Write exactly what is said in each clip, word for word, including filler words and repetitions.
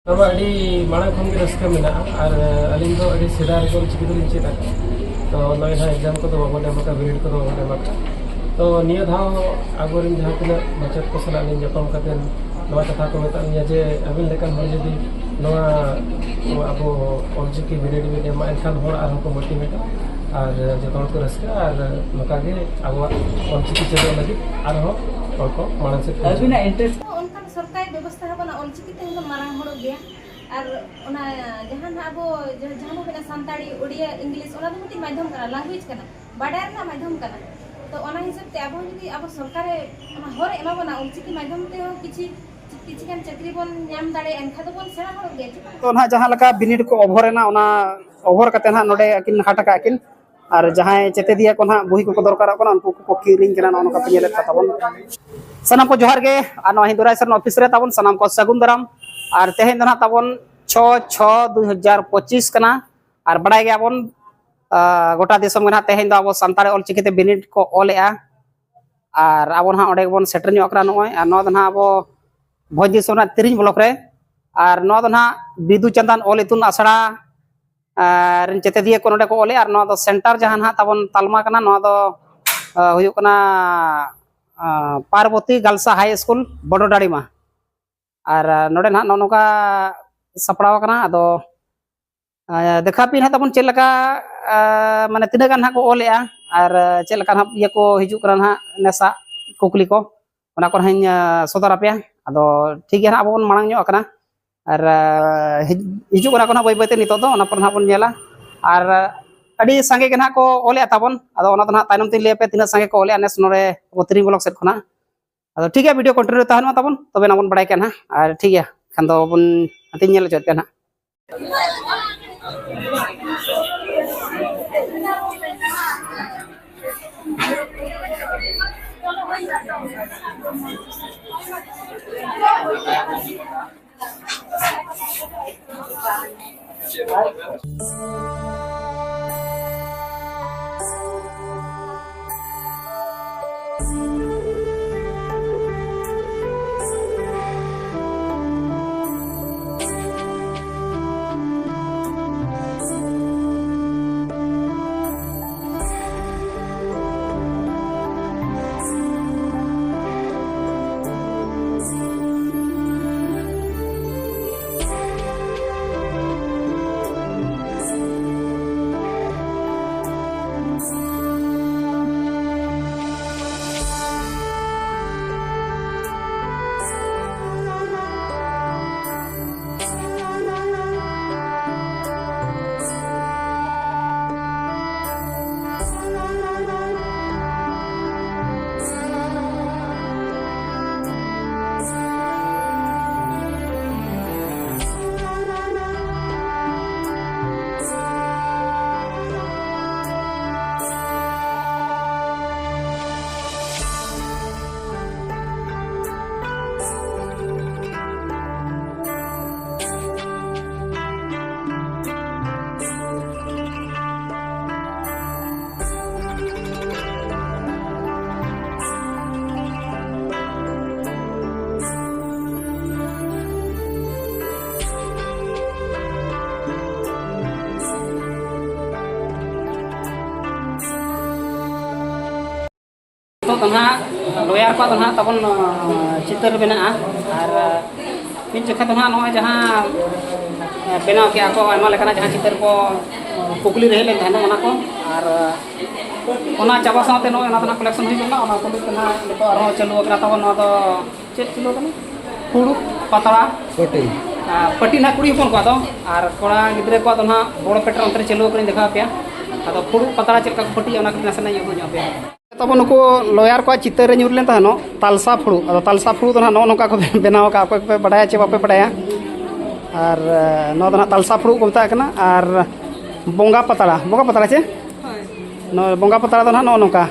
ᱱᱚᱣᱟ ᱟᱹᱰᱤ ᱢᱟᱲᱟᱝ ᱠᱷᱚᱱ ᱜᱮ ᱨᱟᱹᱥᱠᱟᱹ ᱢᱮᱱᱟᱜᱼᱟ᱾ ᱟᱨ ᱟᱹᱞᱤᱧ ᱫᱚ ᱟᱹᱰᱤ ᱥᱮᱫᱟᱭ ᱨᱮᱜᱮ ᱚᱞᱪᱤᱠᱤ ᱫᱚᱞᱤᱧ ᱪᱮᱫ ᱟᱠᱟᱫᱟ᱾ ᱛᱚ ᱱᱚᱜᱼᱚᱭ ᱱᱟᱦᱟᱜ ᱮᱠᱡᱟᱢ ᱠᱚᱫᱚ ᱵᱟᱵᱚᱱ ᱮᱢ ᱟᱠᱟᱫᱟ, ᱵᱤᱱᱤᱰ ᱠᱚᱫᱚ ᱵᱟᱵᱚᱱ ᱮᱢ ᱟᱠᱟᱫᱟ᱾ ᱛᱚ ᱱᱤᱭᱟᱹ ᱫᱷᱟᱣ ᱟᱵᱚᱨᱮᱱ ᱡᱟᱦᱟᱸ ᱛᱤᱱᱟᱹᱜ ᱢᱟᱪᱮᱫ ᱠᱚ ᱥᱟᱞᱟᱜ ᱞᱤᱧ ᱧᱟᱯᱟᱢ ᱠᱟᱛᱮ ᱱᱚᱣᱟ ᱠᱟᱛᱷᱟ ᱠᱚ ᱢᱮᱛᱟᱜ ᱞᱤᱧᱟ ᱡᱮ ᱟᱹᱵᱤᱱ ᱞᱮᱠᱟᱱ ᱦᱚᱲ ᱡᱩᱫᱤ ᱱᱚᱣᱟ ᱟᱵᱚ ᱚᱞᱪᱤᱠᱤ ᱵᱤᱱᱤᱰ ᱵᱤᱱ ᱮᱢᱟ, ᱮᱱᱠᱷᱟᱱ ᱦᱚᱲ ᱟᱨᱦᱚᱸ ᱠᱚ ᱢᱳᱴᱤᱵᱷᱮᱴᱚᱜᱼᱟ ᱟᱨ ᱡᱚᱛᱚ ᱦᱚᱲ ᱠᱚ ᱨᱟᱹᱥᱠᱟᱹᱜᱼᱟ᱾ ᱟᱨ ᱱᱚᱝᱠᱟ ᱜᱮ ᱟᱵᱚᱣᱟᱜ ᱚᱞᱪᱤᱠᱤ ᱪᱮᱫᱚᱜ ᱞᱟᱹᱜᱤᱫ ᱟᱨᱦᱚᱸ ᱦᱚᱲ ᱠᱚ ᱢᱟᱲᱟᱝ ᱥᱮᱫ ᱠᱚ ᱦᱤᱡᱩᱜᱼᱟ᱾ ᱚᱱᱠᱟᱱ ᱥᱚᱨᱠᱟᱨᱤ ᱵᱮᱵᱚᱥᱛᱷᱟ ᱦᱚᱸ ᱵᱟᱹᱱᱩᱜᱼᱟ, ᱚᱞᱪᱤᱠᱤ ᱛᱮᱦᱚᱸ ᱵᱚᱱ ᱢᱟᱨᱟᱝ ᱦᱚᱲᱚᱜ ᱜᱮᱭᱟ᱾ ᱟᱨ ᱚᱱᱟ ᱡᱟᱦᱟᱸ ᱱᱟᱦᱟᱜ ᱟᱵᱚ ᱡᱟᱦᱟᱸ ᱡᱟᱦᱟᱸ ᱵᱚ ᱢᱮᱱᱟ ᱥᱟᱱᱛᱟᱲᱤ, ᱳᱰᱤᱭᱟ, ᱤᱝᱞᱤᱥ, ᱚᱱᱟ ᱫᱚ ᱢᱤᱫᱴᱤᱡ ᱢᱟᱫᱽᱫᱷᱚᱢ ᱠᱟᱱᱟ, ᱞᱮᱝᱜᱩᱭᱮᱡᱽ ᱠᱟᱱᱟ, ᱵᱟᱰᱟᱭ ᱨᱮᱱᱟᱜ ᱢᱟᱫᱽᱫᱷᱚᱢ ᱠᱟᱱᱟ᱾ ᱛᱚ ᱚᱱᱟ ᱦᱤᱥᱟᱹᱵ ᱛᱮ ᱟᱵᱚ ᱡᱩᱫᱤ ᱟᱵᱚ ᱥᱚᱨᱠᱟᱨᱮ ᱚᱱᱟ ᱦᱚᱨ ᱮ ᱮᱢᱟ ᱵᱚᱱᱟ, ᱚᱞᱪᱤᱠᱤ ᱢᱟᱫᱽᱫᱷᱚᱢ ᱛᱮᱦᱚᱸ ᱠᱤᱪᱷᱤ ᱠᱤᱪᱷᱤ ᱜᱟᱱ ᱪᱟᱹᱠᱨᱤ ᱵᱚᱱ ᱧᱟᱢ ᱫᱟᱲᱮᱭᱟᱜᱼᱟ, ᱮᱱᱠᱷᱟᱱ ᱫᱚᱵᱚᱱ ᱥᱮᱬᱟ ᱦᱚᱲᱚᱜ ᱜᱮᱭᱟ, ᱪᱮᱫᱟᱜ? ᱛᱚ ᱱᱟᱦᱟᱜ ᱡᱟᱦᱟᱸ ᱞᱮᱠᱟ ᱵᱤᱱᱤᱰ ᱠᱚ ᱚᱵᱷᱚᱨ ᱮᱱᱟ, ᱚᱱᱟ ᱚᱵᱷᱚᱨ ᱠᱟᱛᱮ ᱱᱟᱦᱟᱜ ᱱᱚᱰᱮ ᱟᱹᱠᱤᱱ ᱦᱟᱴ ᱟᱠᱟᱫ ᱠᱤᱱ᱾ ᱟᱨ ᱡᱟᱦᱟᱸᱭ ᱪᱮᱛᱮᱫᱤᱭᱟᱹ ᱠᱚ ᱱᱟᱦᱟᱜ ᱵᱳᱭ ᱠᱚᱠᱚ ᱫᱚᱨᱠᱟᱨᱚᱜ ᱠᱟᱱᱟ, ᱩᱱᱠᱩ ᱠᱚᱠᱚ ᱠᱤᱨᱤᱧ ᱠᱟᱱᱟ᱾ ᱱᱚᱜᱼᱚ ᱱᱚᱝᱠᱟ ᱯᱮ ᱧᱮᱞᱮᱫ ᱠᱚ ᱛᱟᱵᱚᱱ᱾ ᱥᱟᱱᱟᱢ ᱠᱚ ᱡᱚᱦᱟᱨ ᱜᱮ᱾ ᱟᱨ ᱱᱚᱣᱟ ᱦᱤᱱᱫᱩ ᱨᱟᱭ ᱥᱚᱨᱮᱱ ᱚᱯᱷᱤᱥ ᱨᱮ ᱛᱟᱵᱚᱱ ᱥᱟᱱᱟᱢ ᱠᱚ ᱥᱟᱹᱜᱩᱱ ᱫᱟᱨᱟᱢ᱾ ᱟᱨ ᱛᱮᱦᱮᱧ ᱫᱚ ᱱᱟᱦᱟᱜ ᱛᱟᱵᱚᱱ ᱪᱷᱚ ᱪᱷᱚ ᱫᱩ ᱦᱟᱡᱟᱨ ᱯᱚᱸᱪᱤᱥ ᱠᱟᱱᱟ᱾ ᱟᱨ ᱵᱟᱲᱟᱭ ᱜᱮᱭᱟᱵᱚᱱ, ᱟᱸ, ᱜᱚᱴᱟ ᱫᱤᱥᱚᱢ ᱜᱮ ᱱᱟᱦᱟᱜ ᱛᱮᱦᱮᱧ ᱫᱚ ᱟᱵᱚ ᱥᱟᱱᱛᱟᱲᱤ ᱚᱞᱪᱤᱠᱤ ᱛᱮ ᱵᱤᱱᱤᱰ ᱠᱚ ᱚᱞᱮᱜᱼᱟ᱾ ᱟᱨ ᱟᱵᱚ ᱱᱟᱦᱟᱜ ᱚᱸᱰᱮ ᱜᱮᱵᱚᱱ ᱥᱮᱴᱮᱨ ᱧᱚᱜ ᱠᱟᱱᱟ ᱱᱚᱜᱼᱚᱭ᱾ ᱟᱨ ᱱᱚᱣᱟ ᱫᱚ ᱱᱟᱦᱟᱜ ᱟᱵᱚ ᱵᱷᱚᱸᱡᱽ ᱫᱤᱥᱚᱢ ᱨᱮᱱᱟᱜ ᱛᱤᱨᱤᱧ ᱵᱞᱚᱠ ᱨᱮ᱾ ᱟᱨ ᱱᱚᱣᱟ ᱫᱚ ᱱᱟᱦᱟᱜ ᱵᱤᱫᱩ ᱪᱟᱸᱫᱟᱱ ᱚᱞ ᱤᱛᱩᱱ ᱟᱥᱲᱟ, ᱟᱨ ᱨᱮᱱ ᱪᱮᱛᱮᱫᱤᱭᱟᱹ ᱠᱚ ᱱᱚᱰᱮ ᱠᱚ ᱚᱞᱮᱜᱼᱟ᱾ ᱟᱨ ᱱᱚᱣᱟ ᱫᱚ ᱥᱮᱱᱴᱟᱨ ᱡᱟᱦᱟᱸ ᱱᱟᱦᱟᱜ ᱛᱟᱵᱚᱱ ᱛᱟᱞᱢᱟ ᱠᱟᱱᱟ, ᱱᱚᱣᱟ ᱫᱚ, ᱟᱸ, ᱦᱩᱭᱩᱜ ᱠᱟᱱᱟ, ᱟᱸ, ᱯᱟᱨᱵᱚᱛᱤ ᱜᱟᱞᱥᱟ ᱦᱟᱭ ᱥᱠᱩᱞ, ᱵᱚᱰᱚᱰᱟᱲᱤᱢᱟ᱾ ᱟᱨ, ᱟᱸ, ᱱᱚᱰᱮ ᱱᱟᱦᱟᱜ ᱱᱚᱜᱼᱚ ᱱᱚᱝᱠᱟ ᱥᱟᱯᱲᱟᱣ ᱟᱠᱟᱱᱟ᱾ ᱟᱫᱚ, ᱟᱸ, ᱫᱮᱠᱷᱟᱣ ᱯᱮ ᱱᱟᱦᱟᱜ ᱛᱟᱵᱚᱱ ᱪᱮᱫ ᱞᱮᱠᱟ, ᱟᱸ, ᱢᱟᱱᱮ ᱛᱤᱱᱟᱹᱜ ᱜᱟᱱ ᱱᱟᱦᱟᱜ ᱠᱚ ᱚᱞᱮᱜᱼᱟ ᱟᱨ ᱪᱮᱫ ᱞᱮᱠᱟ ᱱᱟᱦᱟᱜ ᱤᱭᱟᱹ ᱠᱚ ᱦᱤᱡᱩᱜ ᱠᱟᱱᱟ ᱱᱟᱦᱟᱜ ᱱᱮᱥᱟᱜ ᱠᱩᱠᱞᱤ ᱠᱚ, ᱚᱱᱟ ᱠᱚ ᱱᱟᱦᱟᱜ ᱤᱧ, ᱟᱸ, ᱥᱚᱫᱚᱨ ᱟᱯᱮᱭᱟ᱾ ᱟᱫᱚ ᱴᱷᱤᱠ ᱜᱮᱭᱟ ᱱᱟᱦᱟᱜ, ᱟᱵᱚ ᱵᱚᱱ ᱢᱟᱲᱟᱝ ᱧᱚᱜ ᱟᱠᱟᱱᱟ᱾ ᱟᱨ, ᱟᱸ, ᱦᱤᱡ-, ᱦᱤᱡᱩᱜ ᱠᱟᱱᱟ ᱠᱚ ᱱᱟᱦᱟᱜ ᱵᱟᱹᱭ ᱵᱟᱹᱭ ᱛᱮ, ᱱᱤᱛᱚᱜ ᱫᱚ ᱚᱱᱟ ᱯᱚᱨᱮ ᱱᱟᱦᱟᱜ ᱵᱚᱱ ᱧᱮᱞᱟ᱾ ᱟᱨ, ᱟᱸ, ᱟᱹᱰᱤ ᱥᱟᱸᱜᱮ ᱜᱮ ᱱᱟᱦᱟᱜ ᱠᱚ ᱚᱞᱮᱜᱼᱟ ᱛᱟᱵᱚᱱ᱾ ᱟᱫᱚ ᱚᱱᱟ ᱫᱚ ᱱᱟᱦᱟᱜ ᱛᱟᱭᱱᱚᱢ ᱛᱤᱧ ᱞᱟᱹᱭ ᱟᱯᱮᱭᱟ ᱛᱤᱱᱟᱹᱜ ᱥᱟᱸᱜᱮ ᱠᱚ ᱚᱞᱮᱜᱼᱟ ᱱᱮᱥ ᱱᱚᱰᱮ ᱟᱵᱚ ᱛᱤᱨᱤᱝ ᱵᱞᱚᱠ ᱥᱮᱫ ᱠᱷᱚᱱᱟᱜ᱾ ᱟᱫᱚ ᱴᱷᱤᱠ ᱜᱮᱭᱟ, ᱵᱷᱤᱰᱤᱭᱳ ᱠᱚᱱᱴᱤᱱᱤᱭᱩ ᱛᱟᱦᱮᱱ ᱢᱟ ᱛᱟᱵᱚᱱ, ᱛᱚᱵᱮ ᱱᱟ ᱵᱚᱱ ᱵᱟᱲᱟᱭ ᱠᱮᱭᱟ ᱱᱟᱦᱟᱜ᱾ ᱟᱨ ᱴᱷᱤᱠ ᱜᱮᱭᱟ, ᱠᱷᱟᱱ ᱫᱚ ᱵᱚᱱ ᱦᱟᱱᱛᱮᱧ ᱧᱮᱞ ᱦᱚᱪᱚᱭᱮᱫ ᱯᱮᱭᱟ ᱱᱟᱦᱟᱜ᱾ ᱫᱚ ᱱᱟᱦᱟᱜ ᱞᱚᱭᱟᱨ ᱠᱚᱣᱟᱜ ᱫᱚ ᱱᱟᱦᱟᱜ ᱛᱟᱵᱚᱱ, ᱟᱸ, ᱪᱤᱛᱟᱹᱨ ᱢᱮᱱᱟᱜᱼᱟ᱾ ᱟᱨ, ᱟᱸ, ᱢᱤᱫ ᱡᱚᱠᱷᱟ ᱫᱚ ᱱᱟᱦᱟᱜ ᱱᱚᱜᱼᱚᱭ ᱡᱟᱦᱟᱸ, ᱟᱸ, ᱵᱮᱱᱟᱣ ᱠᱮᱜᱼᱟ ᱠᱚ, ᱟᱭᱢᱟ ᱞᱮᱠᱟᱱᱟᱜ ᱡᱟᱦᱟᱸ ᱪᱤᱛᱟᱹᱨ ᱠᱚ, ᱟᱸ, ᱠᱩᱠᱞᱤ ᱨᱮ ᱦᱮᱡ ᱞᱮᱱ ᱛᱟᱦᱮᱱᱟ, ᱚᱱᱟ ᱠᱚ᱾ ᱟᱨ, ᱟᱸ, ᱚᱱᱟ ᱪᱟᱵᱟ ᱥᱟᱶᱛᱮ ᱱᱚᱜᱼᱚᱭ ᱚᱱᱟ ᱫᱚ ᱱᱟᱦᱟᱜ ᱠᱟᱞᱮᱠᱥᱚᱱ ᱦᱩᱭ ᱜᱚᱫ ᱮᱱᱟ, ᱚᱱᱟ ᱠᱚ ᱞᱟᱹᱜᱤᱫ ᱛᱮ ᱱᱟᱦᱟᱜ ᱱᱤᱛᱚᱜ ᱟᱨᱦᱚᱸ ᱪᱟᱹᱞᱩ ᱟᱠᱟᱱᱟ ᱛᱟᱵᱚᱱ ᱱᱚᱣᱟ ᱫᱚ᱾ ᱪᱮᱫ ᱪᱤᱞᱤ ᱠᱟᱱᱟ? ᱯᱷᱩᱲᱩᱜ ᱯᱟᱛᱲᱟ᱾ ᱯᱟᱹᱴᱤ᱾ ᱟᱨ ᱯᱟᱹᱴᱤ ᱱᱟᱦᱟᱜ ᱠᱩᱲᱤ ᱦᱚᱯᱚᱱ ᱠᱚᱣᱟᱜ ᱫᱚ, ᱟᱨ ᱠᱚᱲᱟ ᱜᱤᱫᱽᱨᱟᱹ ᱠᱚᱣᱟᱜ ᱫᱚ ᱱᱟᱦᱟᱜ ᱵᱚᱲᱚ ᱯᱮᱴᱮᱨ ᱚᱱᱛᱮ ᱨᱮ ᱪᱟᱹᱞᱩ ᱟᱠᱟᱱᱟᱧ ᱫᱮᱠᱷᱟᱣ ᱟᱯᱮᱭᱟ᱾ ᱟᱫᱚ ᱯᱷᱩᱲᱩᱜ ᱯᱟᱛᱲᱟ ᱪᱮᱫ ᱞᱮᱠᱟ ᱠᱚ ᱯᱟᱹᱴᱤᱭᱟ, ᱚᱱᱟ ᱠᱟᱹᱴᱤᱡ ᱱᱟᱥᱮᱱᱟᱜ ᱤᱧ ᱩᱫᱩᱜ ᱧᱚᱜ ᱟᱯᱮᱭᱟ᱾ ᱛᱟᱵᱚᱱ ᱱᱩᱠᱩ ᱞᱚᱭᱟᱨ ᱠᱚᱣᱟᱜ ᱪᱤᱛᱟᱹᱨ ᱨᱮ ᱧᱩᱨ ᱞᱮᱱ ᱛᱟᱦᱮᱱᱚᱜ ᱛᱟᱞᱥᱟ ᱯᱷᱩᱲᱩᱜ᱾ ᱟᱫᱚ ᱛᱟᱞᱥᱟ ᱯᱷᱩᱲᱩᱜ ᱫᱚ ᱱᱟᱦᱟᱜ ᱱᱚᱜᱼᱚ ᱱᱚᱝᱠᱟ ᱠᱚ ᱵᱮᱱᱟᱣ ᱟᱠᱟᱫᱼᱟ, ᱚᱠᱚᱭ ᱠᱚᱯᱮ ᱵᱟᱰᱟᱭᱟ ᱪᱮ ᱵᱟᱯᱮ ᱵᱟᱰᱟᱭᱟ᱾ ᱟᱨ, ᱮ, ᱱᱚᱣᱟ ᱫᱚ ᱱᱟᱦᱟᱜ ᱛᱟᱞᱥᱟ ᱯᱷᱩᱲᱩᱜ ᱠᱚ ᱢᱮᱛᱟᱜ ᱠᱟᱱᱟ᱾ ᱟᱨ ᱵᱚᱸᱜᱟ ᱯᱟᱛᱲᱟ, ᱵᱚᱸᱜᱟ ᱯᱟᱛᱲᱟ ᱪᱮ? ᱦᱳᱭ᱾ ᱱᱚᱣᱟ ᱵᱚᱸᱜᱟ ᱯᱟᱛᱲᱟ ᱫᱚ ᱱᱟᱦᱟᱜ ᱱᱚᱜᱼᱚ ᱱᱚᱝᱠᱟ᱾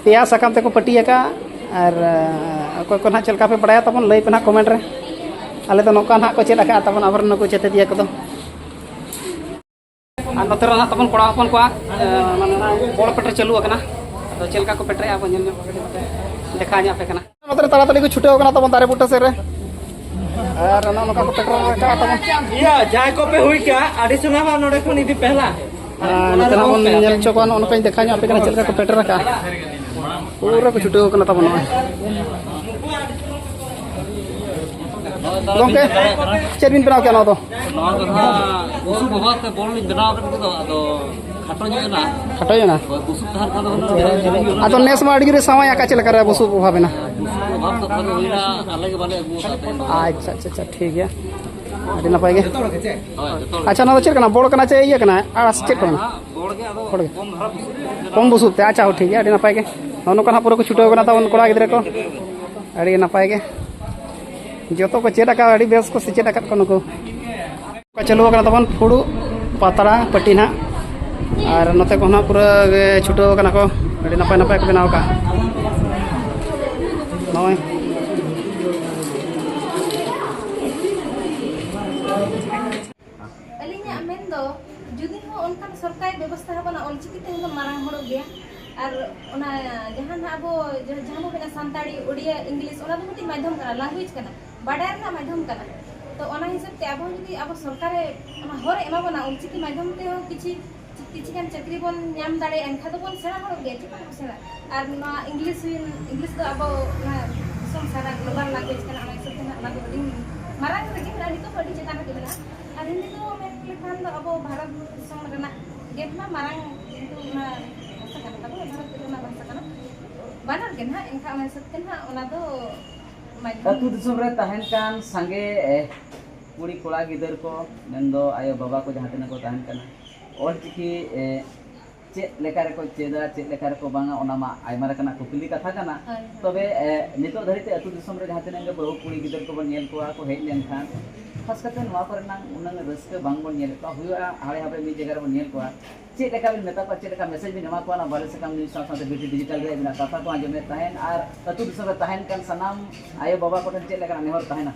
ᱯᱮᱭᱟ ᱥᱟᱠᱟᱢ ᱛᱮᱠᱚ ᱯᱟᱹᱴᱤ ᱟᱠᱟᱫᱼᱟ᱾ ᱟᱨ, ᱟᱸ, ᱚᱠᱚᱭ ᱠᱚ ᱱᱟᱦᱟᱜ ᱪᱮᱫ ᱞᱮᱠᱟ ᱯᱮ ᱵᱟᱲᱟᱭᱟ ᱛᱟᱵᱚᱱ, ᱞᱟᱹᱭ ᱯᱮ ᱱᱟᱦᱟᱜ ᱠᱚᱢᱮᱱᱴ ᱨᱮ᱾ ᱟᱞᱮ ᱫᱚ ᱱᱚᱝᱠᱟ ᱱᱟᱦᱟᱜ ᱠᱚ ᱪᱮᱫ ᱟᱠᱟᱫᱼᱟ ᱛᱟᱵᱚᱱ ᱟᱵᱚᱨᱮᱱ ᱱᱩᱠᱩ ᱪᱮᱛᱮᱫᱤᱭᱟᱹ ᱠᱚᱫᱚ᱾ ᱟᱨ ᱱᱚᱛᱮ ᱨᱮ ᱱᱟᱦᱟᱜ ᱛᱟᱵᱚᱱ ᱠᱚᱲᱟ ᱦᱚᱯᱚᱱ ᱠᱚᱣᱟᱜ, ᱟᱸ, ᱢᱟᱱᱮ ᱱᱚᱣᱟ ᱵᱚᱲ ᱯᱮᱴᱮᱨ ᱪᱟᱹᱞᱩ ᱟᱠᱟᱱᱟ᱾ ᱟᱫᱚ ᱪᱮᱫ ᱞᱮᱠᱟ ᱠᱚ ᱯᱮᱴᱮᱨᱮᱜᱼᱟ ᱵᱚᱱ ᱧᱮᱞ ᱧᱚᱜ ᱠᱟᱛᱮ ᱫᱮᱠᱷᱟᱣ ᱧᱚᱜ ᱟᱯᱮ ᱠᱟᱱᱟ᱾ ᱱᱚᱛᱮ ᱨᱮ ᱛᱟᱲᱟᱛᱟᱲᱤ ᱠᱚ ᱪᱷᱩᱴᱟᱹᱣ ᱠᱟᱱᱟ ᱛᱟᱵᱚᱱ ᱫᱟᱨᱮ ᱵᱩᱴᱟᱹ ᱥᱮᱫ ᱨᱮ᱾ ᱟᱨ ᱱᱚᱜᱼᱚ ᱱᱚᱝᱠᱟ ᱠᱚ ᱯᱮᱴᱮᱨ ᱨᱟᱠᱟᱵᱼᱟ ᱛᱟᱵᱚᱱ᱾ ᱤᱭᱟᱹ, ᱡᱟᱦᱟᱸᱭ ᱠᱚᱯᱮ ᱦᱩᱭ ᱠᱟᱜᱼᱟ, ᱟᱹᱰᱤ ᱥᱟᱱᱟᱢᱟ ᱱᱚᱰᱮ ᱠᱷᱚᱱ ᱤᱫᱤ ᱯᱮ ᱦᱮᱞᱟ᱾ ᱟᱨ ᱱᱚᱛᱮ ᱱᱟᱜ ᱵᱚᱱ ᱧᱮᱞ ᱦᱚᱪᱚ ᱠᱚᱣᱟ, ᱱᱚᱜᱼᱚ ᱱᱚᱝᱠᱟᱧ ᱫᱮᱠᱷᱟᱣ ᱧᱚᱜ ᱟᱯᱮ ᱠᱟᱱᱟ ᱪᱮᱫ ᱞᱮᱠᱟ ᱠᱚ ᱯᱮᱴᱮᱨ ᱟᱠᱟᱫᱼᱟ᱾ ᱯᱩᱨᱟᱹ ᱠᱚ ᱪᱷᱩᱴᱟᱹᱣ ᱠᱟᱱᱟ ᱛᱟᱵᱚᱱ ᱱᱚᱜᱼᱚᱭ᱾ ᱜᱚᱢᱠᱮ, ᱪᱮᱫ ᱵᱤᱱ ᱵᱮᱱᱟᱣ ᱠᱮᱫᱼᱟ ᱱᱚᱣᱟ ᱫᱚ? ᱱᱚᱣᱟ ᱫᱚ ᱱᱟᱦᱟᱜ ᱵᱩᱥᱩᱵ ᱚᱵᱷᱟᱵ ᱛᱮ ᱵᱚᱞ ᱞᱤᱧ ᱵᱮᱱᱟᱣ ᱟᱠᱟᱫ ᱠᱚᱫᱚ, ᱟᱫᱚ ᱠᱷᱟᱴᱚ ᱧᱚᱜ ᱮᱱᱟ᱾ ᱠᱷᱟᱴᱚ ᱧᱚᱜ ᱮᱱᱟ? ᱦᱳᱭ, ᱵᱩᱥᱩᱵ ᱛᱟᱦᱮᱱ ᱠᱷᱟᱱ ᱫᱚ ᱦᱩᱱᱟᱹᱝ ᱰᱷᱮᱨ ᱧᱚᱜ ᱦᱩᱭᱩᱜᱼᱟ᱾ ᱟᱫᱚ ᱱᱮᱥ ᱢᱟ ᱟᱹᱰᱤ ᱡᱳᱨᱮ ᱥᱟᱶᱟᱭ ᱟᱠᱟᱫ, ᱪᱮᱫ ᱞᱮᱠᱟ ᱨᱮ ᱵᱩᱥᱩᱵ ᱚᱵᱷᱟᱵ ᱮᱱᱟ? ᱵᱩᱥᱩᱵ ᱚᱵᱷᱟᱵ ᱛᱮ ᱛᱟᱦᱚᱞᱮ ᱦᱩᱭᱱᱟ, ᱟᱞᱮ ᱜᱮ ᱵᱟᱞᱮ ᱟᱹᱜᱩ ᱟᱠᱟᱫ ᱛᱟᱦᱮᱸᱫ᱾ ᱟᱪᱪᱷᱟ, ᱟᱪᱪᱷᱟ, ᱟᱪᱪᱷᱟ, ᱴᱷᱤᱠ ᱜᱮᱭᱟ, ᱟᱹᱰᱤ ᱱᱟᱯᱟᱭ ᱜᱮ᱾ ᱦᱳᱭ, ᱡᱚᱛᱚ ᱦᱚᱲ ᱜᱮ ᱪᱮᱫ? ᱟᱪᱪᱷᱟ, ᱱᱚᱣᱟ ᱫᱚ ᱪᱮᱫ ᱠᱟᱱᱟ? ᱵᱚᱲ ᱠᱟᱱᱟ ᱪᱮ ᱤᱭᱟᱹ ᱠᱟᱱᱟ? ᱟᱨ ᱪᱮᱫ ᱠᱚ ᱢᱮᱱᱟ? ᱵᱚᱲ ᱜᱮ, ᱟᱫᱚ ᱵᱚᱲ ᱜᱮ᱾ ᱠᱚᱢ ᱫᱷᱟᱨᱟ ᱵᱩᱥᱩᱵ ᱛᱮ ᱵᱮᱱᱟᱣ ᱠᱚᱢ ᱵᱩᱥᱩᱵ ᱛᱮ, ᱟᱪᱪᱷᱟ, ᱦᱳᱭ, ᱴᱷᱤᱠ ᱜᱮᱭᱟ, ᱟᱹᱰᱤ ᱱᱟᱯᱟᱭ ᱜᱮ᱾ ᱱᱚᱜᱼᱚ ᱱᱚᱝᱠᱟ ᱱᱟᱜ ᱯᱩᱨᱟᱹ ᱠᱚ ᱪᱷᱩᱴᱟᱹᱣ ᱠᱟᱱᱟ ᱛᱟᱵᱚᱱ ᱠᱚᱲᱟ ᱜᱤᱫᱽᱨᱟᱹ ᱠᱚ᱾ ᱟᱹᱰᱤ ᱱᱟᱯᱟᱭ ᱜᱮ᱾ ᱡᱚᱛᱚ ᱠᱚ ᱪᱮᱫ ᱟᱠᱟᱫ, ᱟᱹᱰᱤ ᱵᱮᱥ ᱠᱚ ᱥᱮᱪᱮᱫ ᱟᱠᱟᱫ ᱠᱚᱣᱟ ᱱᱩᱠᱩ᱾ ᱪᱟᱹᱞᱩ ᱟᱠᱟᱱᱟ ᱛᱟᱵᱚᱱ ᱯᱷᱩᱲᱩᱜ ᱯᱟᱛᱲᱟ ᱯᱟᱹᱴᱤ ᱱᱟᱦᱟᱜ᱾ ᱟᱨ ᱱᱚᱛᱮ ᱠᱚ ᱱᱟᱦᱟᱜ ᱯᱩᱨᱟᱹ ᱜᱮ ᱪᱷᱩᱴᱟᱹᱣ ᱟᱠᱟᱱᱟ ᱠᱚ, ᱟᱹᱰᱤ ᱱᱟᱯᱟᱭ ᱱᱟᱯᱟᱭ ᱠᱚ ᱵᱮᱱᱟᱣ ᱟᱠᱟᱫᱼᱟ᱾ ᱱᱚᱜᱼᱚᱭ᱾ ᱟᱹᱞᱤᱧᱟᱜ ᱢᱮᱱ ᱫᱚ, ᱡᱩᱫᱤ ᱦᱚᱸ ᱚᱱᱠᱟᱱ ᱥᱚᱨᱠᱟᱨᱤ ᱵᱮᱵᱚᱥᱛᱷᱟ ᱦᱚᱸ ᱵᱟᱹᱱᱩᱜᱼᱟ, ᱚᱞᱪᱤᱠᱤ ᱛᱮᱦᱚᱸ ᱵᱚᱱ ᱢᱟᱨᱟᱝ ᱦᱚᱲᱚᱜ ᱜᱮᱭᱟ᱾ ᱟᱨ ᱚᱱᱟ ᱡᱟᱦᱟᱸ ᱱᱟᱦᱟᱜ ᱟᱵᱚ, ᱡᱟᱦᱟᱸ ᱵᱚ ᱢᱮᱱᱟ ᱥᱟᱱᱛᱟᱲᱤ, ᱳᱰᱤᱭᱟ, ᱤᱝᱞᱤᱥ, ᱚᱱᱟ ᱫᱚ ᱢᱤᱫᱴᱤᱡ ᱢᱟᱫᱽᱫᱷᱚᱢ ᱠᱟᱱᱟ, ᱞᱮᱝᱜᱩᱭᱮᱡᱽ ᱠᱟᱱᱟ, ᱵᱟᱰᱟᱭ ᱨᱮᱱᱟᱜ ᱢᱟᱫᱽᱫᱷᱚᱢ ᱠᱟᱱᱟ᱾ ᱛᱚ, ᱚᱱᱟ ᱦᱤᱥᱟᱹᱵ ᱛᱮ ᱟᱵᱚ ᱡᱩᱫᱤ ᱟᱵᱚ ᱥᱚᱨᱠᱟᱨᱮ ᱚᱱᱟ ᱦᱚᱨᱮ ᱮᱢᱟ ᱵᱚᱱᱟ, ᱚᱞᱪᱤᱠᱤ ᱢᱟᱫᱽᱫᱷᱚᱢ ᱛᱮᱦᱚᱸ ᱠᱤᱪᱷᱤ ᱪᱤᱠᱤ ᱠᱤᱪᱷᱩ ᱜᱟᱱ ᱪᱟᱹᱠᱨᱤ ᱵᱚᱱ ᱧᱟᱢ ᱫᱟᱲᱮᱭᱟᱜᱼᱟ, ᱮᱱᱠᱷᱟᱱ ᱫᱚᱵᱚᱱ ᱥᱮᱬᱟ ᱦᱚᱲᱚᱜ ᱜᱮᱭᱟ, ᱪᱮᱫᱟᱜ ᱵᱟᱵᱚᱱ ᱥᱮᱬᱟ? ᱟᱨ ᱱᱚᱣᱟ ᱤᱝᱞᱤᱥ ᱦᱩᱭᱮᱱ, ᱤᱝᱞᱤᱥ ᱫᱚ ᱟᱵᱚ ᱚᱱᱟ ᱫᱤᱥᱚᱢ ᱥᱟᱨᱟ global language ᱠᱟᱱᱟ, ᱚᱱᱟ ᱦᱤᱥᱟᱹᱵ ᱛᱮ ᱱᱟᱦᱟᱜ ᱚᱱᱟ ᱫᱚ ᱟᱹᱰᱤ ᱢᱟᱨᱟᱝ ᱨᱮᱜᱮ ᱢᱮᱱᱟᱜᱼᱟ, ᱱᱤᱛᱚᱜ ᱦᱚᱸ ᱟᱹᱰᱤ ᱪᱮᱛᱟᱱ ᱨᱮᱜᱮ ᱢᱮᱱᱟᱜᱼᱟ᱾ ᱟᱨ ᱦᱤᱱᱫᱤ ᱫᱚ ᱢᱮᱱ ᱞᱮᱠᱷᱟᱱ ᱫᱚ ᱟᱵᱚ ᱵᱷᱟᱨᱚᱛ ᱫᱤᱥᱚᱢ ᱨᱮᱱᱟᱜ ᱜᱮ ᱢᱟ ᱢᱟᱨᱟᱝ ᱠᱤᱱᱛᱩ ᱚᱱᱟ ᱵᱷᱟᱥᱟ ᱠᱟᱱᱟ ᱛᱟᱵᱚᱱ, ᱵᱷᱟᱨᱚᱛ ᱨᱮᱱᱟᱜ ᱵᱷᱟᱥᱟ ᱠᱟᱱᱟ᱾ ᱵᱟᱱᱟᱨ ᱜᱮ ᱱᱟᱦᱟᱜ, ᱮᱱᱠᱷᱟᱱ ᱚᱱᱟ ᱦᱤᱥᱟᱹᱵ ᱛᱮ ᱱᱟᱦᱟᱜ ᱚᱱᱟ ᱫᱚ ᱢᱟᱫᱽᱫᱷᱚᱢ ᱟᱹᱛᱩ ᱫᱤᱥᱚᱢ ᱨᱮ ᱛᱟᱦᱮᱱ ᱠᱟᱱ ᱥᱟᱸᱜᱮ, ᱮ, ᱠᱩᱲᱤ ᱠᱚᱲᱟ ᱜᱤᱫᱟᱹᱨ ᱠᱚ, ᱢᱮᱱᱫᱚ ᱟᱭᱳ ᱵᱟᱵᱟ ᱠᱚ ᱡᱟᱦᱟᱸ ᱛᱤᱱᱟᱹᱜ ᱠᱚ ᱛᱟᱦᱮᱱ ᱠᱟᱱᱟ, ᱚᱞᱪᱤᱠᱤ, ᱮ, ᱪᱮᱫ ᱞᱮᱠᱟ ᱨᱮᱠᱚ ᱪᱮᱫᱟ, ᱪᱮᱫ ᱞᱮᱠᱟ ᱨᱮᱠᱚ ᱵᱟᱝᱟ, ᱚᱱᱟ ᱢᱟ ᱟᱭᱢᱟ ᱞᱮᱠᱟᱱᱟᱜ ᱠᱩᱠᱞᱤ ᱠᱟᱛᱷᱟ ᱠᱟᱱᱟ᱾ ᱦᱳᱭ, ᱦᱳᱭ᱾ ᱛᱚᱵᱮ, ᱮ, ᱱᱤᱛᱚᱜ ᱫᱷᱟᱹᱨᱤᱡ ᱛᱮ ᱟᱹᱛᱩ ᱫᱤᱥᱚᱢ ᱨᱮ ᱡᱟᱦᱟᱸ ᱛᱤᱱᱟᱹᱜ ᱜᱮ ᱵᱟᱹᱦᱩ ᱠᱩᱲᱤ ᱜᱤᱫᱟᱹᱨ ᱠᱚᱵᱚᱱ ᱧᱮᱞ ᱠᱚᱣᱟ ᱠᱚ ᱦᱮᱡ ᱞᱮᱱᱠᱷᱟᱱ, ᱠᱷᱟᱥ ᱠᱟᱛᱮ ᱱᱚᱣᱟ ᱠᱚᱨᱮᱱᱟᱜ ᱩᱱᱟᱹᱝ ᱨᱟᱹᱥᱠᱟᱹ ᱵᱟᱝᱵᱚᱱ ᱧᱮᱞᱮᱫ ᱠᱚᱣᱟ, ᱦᱩᱭᱩᱜᱼᱟ ᱦᱟᱲᱮ ᱦᱟᱯᱲᱮ ᱢᱤᱫ ᱡᱟᱭᱜᱟ ᱨᱮᱵᱚᱱ ᱧᱮᱞ ᱠᱚᱣᱟ᱾ ᱪᱮᱫ ᱞᱮᱠᱟ ᱵᱤᱱ ᱢᱮᱛᱟ ᱠᱚᱣᱟ, ᱪᱮᱫ ᱞᱮᱠᱟ message ᱵᱤᱱ ᱮᱢᱟ ᱠᱚᱣᱟ? ᱚᱱᱟ ᱵᱟᱞᱮ ᱥᱟᱠᱟᱢ news ᱥᱟᱶ ᱥᱟᱶᱛᱮ BT digital ᱨᱮ ᱟᱹᱵᱤᱱᱟᱜ ᱠᱟᱛᱷᱟ ᱠᱚ ᱟᱸᱡᱚᱢᱮᱫ ᱛᱟᱦᱮᱸᱱ ᱟᱨ ᱟᱹᱛᱩ ᱫᱤᱥᱚᱢ ᱨᱮ ᱛᱟᱦᱮᱱ ᱠᱟᱱ ᱥᱟᱱᱟᱢ ᱟᱭᱳ ᱵᱟᱵᱟ ᱠᱚᱴᱷᱮᱱ ᱪᱮᱫ ᱞᱮᱠᱟᱱᱟᱜ ᱱᱮᱦᱚᱨ ᱛᱟᱦᱮᱱᱟ?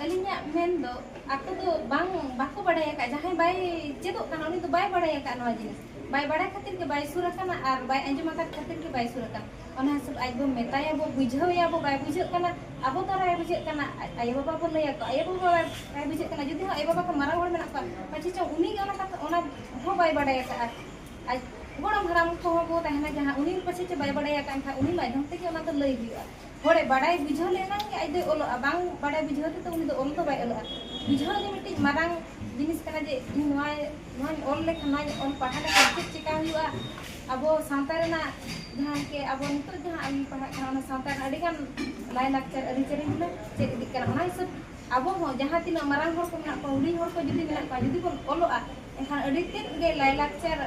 ᱟᱹᱞᱤᱧᱟᱜ ᱢᱮᱱ ᱫᱚ, ᱟᱠᱚ ᱫᱚ ᱵᱟᱝ, ᱵᱟᱠᱚ ᱵᱟᱲᱟᱭ ᱟᱠᱟᱫ, ᱡᱟᱦᱟᱸᱭ ᱵᱟᱭ ᱪᱮᱫᱚᱜ ᱠᱟᱱᱟ, ᱩᱱᱤ ᱫᱚ ᱵᱟᱭ ᱵᱟᱲᱟᱭ ᱟᱠᱟᱫ ᱱᱚᱣᱟ ᱡᱤᱱᱤᱥ᱾ ᱵᱟᱭ ᱵᱟᱲᱟᱭ ᱠᱷᱟᱹᱛᱤᱨ ᱜᱮ ᱵᱟᱭ ᱥᱩᱨ ᱟᱠᱟᱱᱟ ᱟᱨ ᱵᱟᱭ ᱟᱸᱡᱚᱢ ᱟᱠᱟᱫ ᱠᱷᱟᱹᱛᱤᱨ ᱜᱮ ᱵᱟᱭ ᱥᱩᱨ ᱟᱠᱟᱱᱟ᱾ ᱚᱱᱟ ᱦᱤᱥᱟᱹᱵ ᱟᱡ ᱵᱚ ᱢᱮᱛᱟᱭᱟ ᱵᱚ, ᱵᱩᱡᱷᱟᱹᱣ ᱮᱭᱟ ᱵᱚ, ᱵᱟᱭ ᱵᱩᱡᱷᱟᱹᱜ ᱠᱟᱱᱟ, ᱟᱵᱚ ᱫᱚ ᱵᱟᱭ ᱵᱩᱡᱷᱟᱹᱜ ᱠᱟᱱᱟ᱾ ᱟᱡ ᱟᱭᱳ ᱵᱟᱵᱟ ᱵᱚ ᱞᱟᱹᱭ ᱟᱠᱚᱣᱟ, ᱟᱭᱳ ᱵᱟᱵᱟ ᱵᱟᱭ, ᱵᱟᱭ ᱵᱩᱡᱷᱟᱹᱜ ᱠᱟᱱᱟ᱾ ᱡᱩᱫᱤ ᱦᱚᱸ ᱟᱭᱳ ᱵᱟᱵᱟ ᱠᱚ ᱢᱟᱨᱟᱝ ᱦᱚᱲ ᱢᱮᱱᱟᱜ ᱠᱚᱣᱟ, ᱯᱟᱪᱷᱮ ᱪᱚᱝ ᱩᱱᱤ ᱜᱮ ᱚᱱᱟ ᱠᱟᱛᱷᱟ, ᱚᱱᱟ ᱦᱚᱸ ᱵᱟᱭ ᱵᱟᱲᱟᱭ ᱟᱠᱟᱫᱼᱟ᱾ ᱟᱡ ᱜᱚᱲᱚᱢ ᱦᱟᱲᱟᱢ ᱠᱚᱦᱚᱸ ᱵᱚ ᱛᱟᱦᱮᱱᱟ, ᱡᱟᱦᱟᱸ ᱩᱱᱤ ᱯᱟᱪᱷᱮ ᱪᱚ ᱵᱟᱭ ᱵᱟᱲᱟᱭ ᱟᱠᱟᱫ, ᱮᱱᱠᱷᱟᱱ ᱩᱱᱤ ᱢᱟᱫᱽᱫᱷᱚᱢ ᱛᱮᱜᱮ ᱚᱱᱟ ᱫᱚ ᱞᱟᱹᱭ ᱦᱩᱭᱩᱜᱼᱟ᱾ ᱦᱚᱲᱮ ᱵᱟᱰᱟᱭ ᱵᱩᱡᱷᱟᱹᱣ ᱞᱮᱱᱟᱝ ᱜᱮ ᱟᱡ ᱫᱚᱭ ᱚᱞᱚᱜᱼᱟ, ᱵᱟᱝ ᱵᱟᱰᱟᱭ ᱵᱩᱡᱷᱟᱹᱣ ᱛᱮᱫᱚ ᱩᱱᱤ ᱫᱚ ᱚᱞ ᱫᱚ ᱵᱟᱭ ᱚᱞᱚᱜᱼᱟ᱾ ᱵᱩᱡᱷᱟᱹᱣ ᱜᱮ ᱢᱤᱫᱴᱤᱡ ᱢᱟᱨᱟᱝ ᱡᱤᱱᱤᱥ ᱠᱟᱱᱟ, ᱡᱮ ᱤᱧ ᱱᱚᱣᱟ, ᱱᱚᱣᱟᱧ ᱚᱞ ᱞᱮᱠᱷᱟᱱ, ᱱᱚᱣᱟᱧ ᱚᱞ ᱯᱟᱲᱦᱟᱣ ᱞᱮᱠᱷᱟᱱ ᱪᱮᱫ ᱪᱮᱠᱟ ᱦᱩᱭᱩᱜᱼᱟ᱾ ᱟᱵᱚ ᱥᱟᱶᱛᱟ ᱨᱮᱱᱟᱜ ᱡᱟᱦᱟᱸ ᱠᱮ ᱟᱵᱚ ᱱᱤᱛᱚᱜ ᱡᱟᱦᱟᱸ ᱟᱹᱞᱤᱧ ᱯᱟᱲᱦᱟᱜ ᱠᱟᱱᱟ, ᱚᱱᱟ ᱥᱟᱶᱛᱟ ᱨᱮᱱᱟᱜ ᱟᱹᱰᱤᱜᱟᱱ ᱞᱟᱭᱼᱞᱟᱠᱪᱟᱨ ᱟᱹᱨᱤᱪᱟᱹᱞᱤ ᱦᱚᱸᱞᱮ ᱪᱮᱫ ᱤᱫᱤᱜ ᱠᱟᱱᱟ᱾ ᱚᱱᱟ ᱦᱤᱥᱟᱹᱵ ᱟᱵᱚ ᱦᱚᱸ ᱡᱟᱦᱟᱸ ᱛᱤᱱᱟᱹᱜ ᱢᱟᱨᱟᱝ ᱦᱚᱲ ᱠᱚ ᱢᱮᱱᱟᱜ ᱠᱚᱣᱟ, ᱦᱩᱰᱤᱧ ᱦᱚᱲ ᱠᱚ ᱡᱩᱫᱤ ᱢᱮᱱᱟᱜ ᱠᱚᱣᱟ, ᱡᱩᱫᱤ ᱵᱚᱱ ᱚᱞᱚᱜᱼᱟ, ᱮᱱᱠᱷᱟᱱ ᱟᱹᱰᱤ ᱛᱮᱫ ᱜᱮ ᱞᱟᱭᱼᱞᱟᱠᱪᱟᱨ,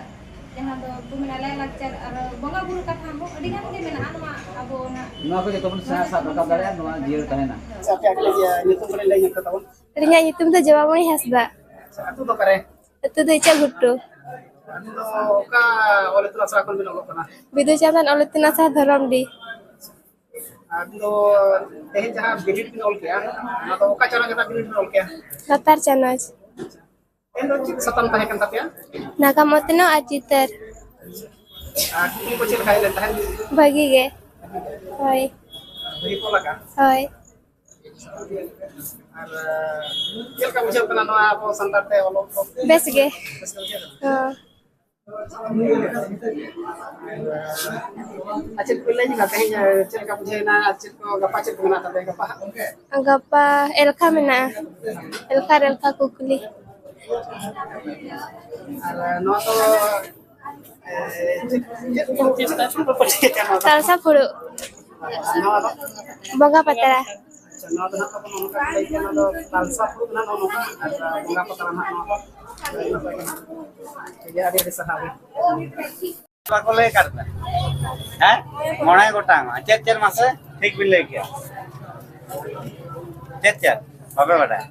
ᱡᱟᱦᱟᱸ ᱫᱚ ᱠᱚ ᱢᱮᱱᱟ ᱞᱟᱭᱼᱞᱟᱠᱪᱟᱨ ᱟᱨ ᱵᱚᱸᱜᱟ ᱵᱩᱨᱩ ᱠᱟᱛᱷᱟ ᱦᱚᱸ ᱟᱹᱰᱤ ᱜᱟᱱ ᱜᱮ ᱢᱮᱱᱟᱜᱼᱟ ᱱᱚᱣᱟ ᱟᱵᱚ ᱚᱱᱟ ᱱᱚᱣᱟ ᱠᱚ ᱡᱚᱛᱚ ᱵᱚᱱ ᱥᱮᱬᱟ ᱥᱟᱵ ᱨᱟᱠᱟᱵ ᱫᱟᱲᱮᱭᱟᱜᱼᱟ, ᱱᱚᱣᱟ ᱡᱤᱭᱟᱹᱲ ᱛᱟᱦᱮᱱᱟ᱾ ᱟᱪᱪᱷᱟ, ᱟᱯᱮᱭᱟᱜ ᱠᱟᱹᱴᱤᱡ, ᱤᱭᱟᱹ, ᱧᱩᱛᱩᱢ ᱠᱟᱹᱴᱤᱡ ᱞᱟᱹᱭ ᱧᱚᱜ ᱯᱮ ᱛᱟᱵᱚᱱ᱾ ᱟᱹᱞᱤᱧᱟᱜ ᱧᱩᱛᱩᱢ ᱫᱚ ᱡᱚᱵᱟᱢᱚᱬᱤ ᱦᱟᱸᱥᱫᱟ᱾ ᱟᱪᱪᱷᱟ, ᱟᱹᱛᱩ ᱫᱚ ᱚᱠᱟᱨᱮ? ᱟᱹᱛᱩ ᱫᱚ ᱤᱪᱟᱹᱜ ᱜᱷᱩᱴᱩ᱾ ᱟᱹᱵᱤᱱ ᱫᱚ ᱚᱠᱟ ᱚᱞ ᱤᱛᱩᱱ ᱟᱥᱲᱟ ᱠᱷᱚᱱ ᱵᱤᱱ ᱚᱞᱚᱜ ᱠᱟᱱᱟ? ᱵᱤᱫᱩ ᱪᱟᱸᱫᱟᱱ ᱚᱞ ᱤᱛᱩᱱ ᱟᱥᱲᱟ ᱫᱷᱚᱨᱚᱢᱰᱤ᱾ ᱟᱹᱵᱤᱱ ᱫᱚ ᱛᱮᱦᱮᱧ ᱡᱟᱦᱟᱸ ᱵᱤᱱᱤᱰ ᱵᱤᱱ ᱚᱞ ᱠᱮᱜᱼᱟ, ᱚᱱᱟ ᱫᱚ ᱚᱠᱟ ᱪᱟᱱᱟᱪ ᱨᱮᱱᱟᱜ ᱵᱤᱱᱤᱰ ᱵᱤᱱ ᱚᱞ ᱠᱮᱜᱼᱟ? ᱞᱟᱛᱟᱨ ᱪᱟᱱᱟᱪ᱾ ᱛᱮᱦᱮᱧ ᱫᱚ ᱪᱮᱫ ᱥᱟᱛᱟᱢ ᱛᱟᱦᱮᱸ ᱠᱟᱱ ᱛᱟᱯᱮᱭᱟ? ᱱᱟᱜᱟᱢ ᱚᱛᱱᱚᱜ ᱟᱨ ᱪᱤᱛᱟᱹᱨ᱾ ᱟᱨ ᱠᱩᱠᱞᱤ ᱠᱚ ᱪᱮᱫ ᱞᱮᱠᱟ ᱦᱮᱡ ᱞᱮᱱ ᱛᱟᱦᱮᱸᱫ? ᱵᱷᱟᱹᱜᱤ ᱜᱮ᱾ ᱦᱳᱭ᱾ ᱵᱷᱟᱹᱜᱤ ᱠᱚ ᱞᱟᱜᱟ? ᱦᱳᱭ᱾ ᱟᱨ ᱪᱮᱫ ᱞᱮᱠᱟ ᱵᱩᱡᱷᱟᱹᱜ ᱠᱟᱱᱟ ᱱᱚᱣᱟ ᱟᱵᱚ ᱥᱟᱱᱛᱟᱲ ᱛᱮ ᱚᱞᱚᱜ ᱠᱚ? ᱵᱮᱥ ᱜᱮ᱾ ᱵᱮᱥ ᱜᱮ ᱵᱩᱡᱷᱟᱹᱜ ᱠᱟᱱᱟ? ᱦᱚᱸ᱾ ᱟᱨ ᱪᱮᱫ ᱠᱚ ᱞᱟᱹᱭ ᱧᱚᱜᱟ ᱛᱮᱦᱮᱧ, ᱪᱮᱫ ᱞᱮᱠᱟ ᱵᱩᱡᱷᱟᱹᱣ ᱮᱱᱟ? ᱟᱨ ᱪᱮᱫ ᱠᱚ ᱜᱟᱯᱟ ᱪᱮᱫ ᱠᱚ ᱢᱮᱱᱟᱜ ᱛᱟᱯᱮᱭᱟ ᱜᱟᱯᱟ ᱦᱟᱸᱜ? ᱜᱟᱯᱟ ᱮᱞᱠᱷᱟ ᱢᱮᱱᱟᱜᱼᱟ, ᱮᱞᱠᱷᱟ ᱨᱮ ᱮᱞᱠᱷᱟ ᱠᱩᱠᱞᱤ᱾ ᱟᱨ ᱱᱚᱣᱟ ᱫᱚ, ᱮ, ᱪᱮᱫ, ᱪᱮᱫ ᱯᱷᱩᱲᱩᱜ ᱠᱟᱱᱟ? ᱛᱟᱞᱥᱟ ᱯᱷᱩᱲᱩᱜ᱾ ᱟᱨ ᱱᱚᱣᱟ ᱫᱚ? ᱵᱚᱸᱜᱟ ᱯᱟᱛᱲᱟ᱾ ᱟᱪᱪᱷᱟ, ᱱᱚᱣᱟ ᱫᱚ ᱱᱟᱦᱟᱜ ᱛᱟᱵᱚᱱ ᱱᱚᱜᱼᱚ ᱱᱚᱝᱠᱟ ᱠᱚ ᱞᱟᱹᱭ ᱠᱮᱫᱟ, ᱱᱚᱣᱟ ᱫᱚ ᱛᱟᱞᱥᱟ ᱯᱷᱩᱲᱩᱜ ᱱᱟᱦᱟᱜ ᱱᱚᱜᱼᱚ ᱱᱚᱝᱠᱟ, ᱟᱨ ᱵᱚᱸᱜᱟ ᱯᱟᱛᱲᱟ ᱱᱟᱦᱟᱜ ᱱᱚᱣᱟ ᱫᱚ᱾ ᱟᱹᱰᱤ ᱱᱟᱯᱟᱭ ᱜᱮ ᱱᱟᱦᱟᱜ᱾ ᱴᱷᱤᱠ ᱜᱮᱭᱟ, ᱟᱹᱰᱤ ᱟᱹᱰᱤ ᱥᱟᱨᱦᱟᱣ ᱜᱮ᱾ ᱵᱟᱠᱚ ᱞᱟᱹᱭ ᱟᱠᱟᱫ ᱯᱮ? ᱦᱮᱸ? ᱢᱚᱬᱮ ᱜᱚᱴᱟᱝ᱾ ᱪᱮᱫ ᱪᱮᱫ ᱢᱟᱥᱮ? ᱴᱷᱤᱠ ᱵᱤᱱ ᱞᱟᱹᱭ ᱠᱮᱜᱼᱟ᱾ ᱪᱮᱫ ᱪᱮᱫ? ᱵᱟᱯᱮ ᱵᱟᱰᱟᱭᱟ?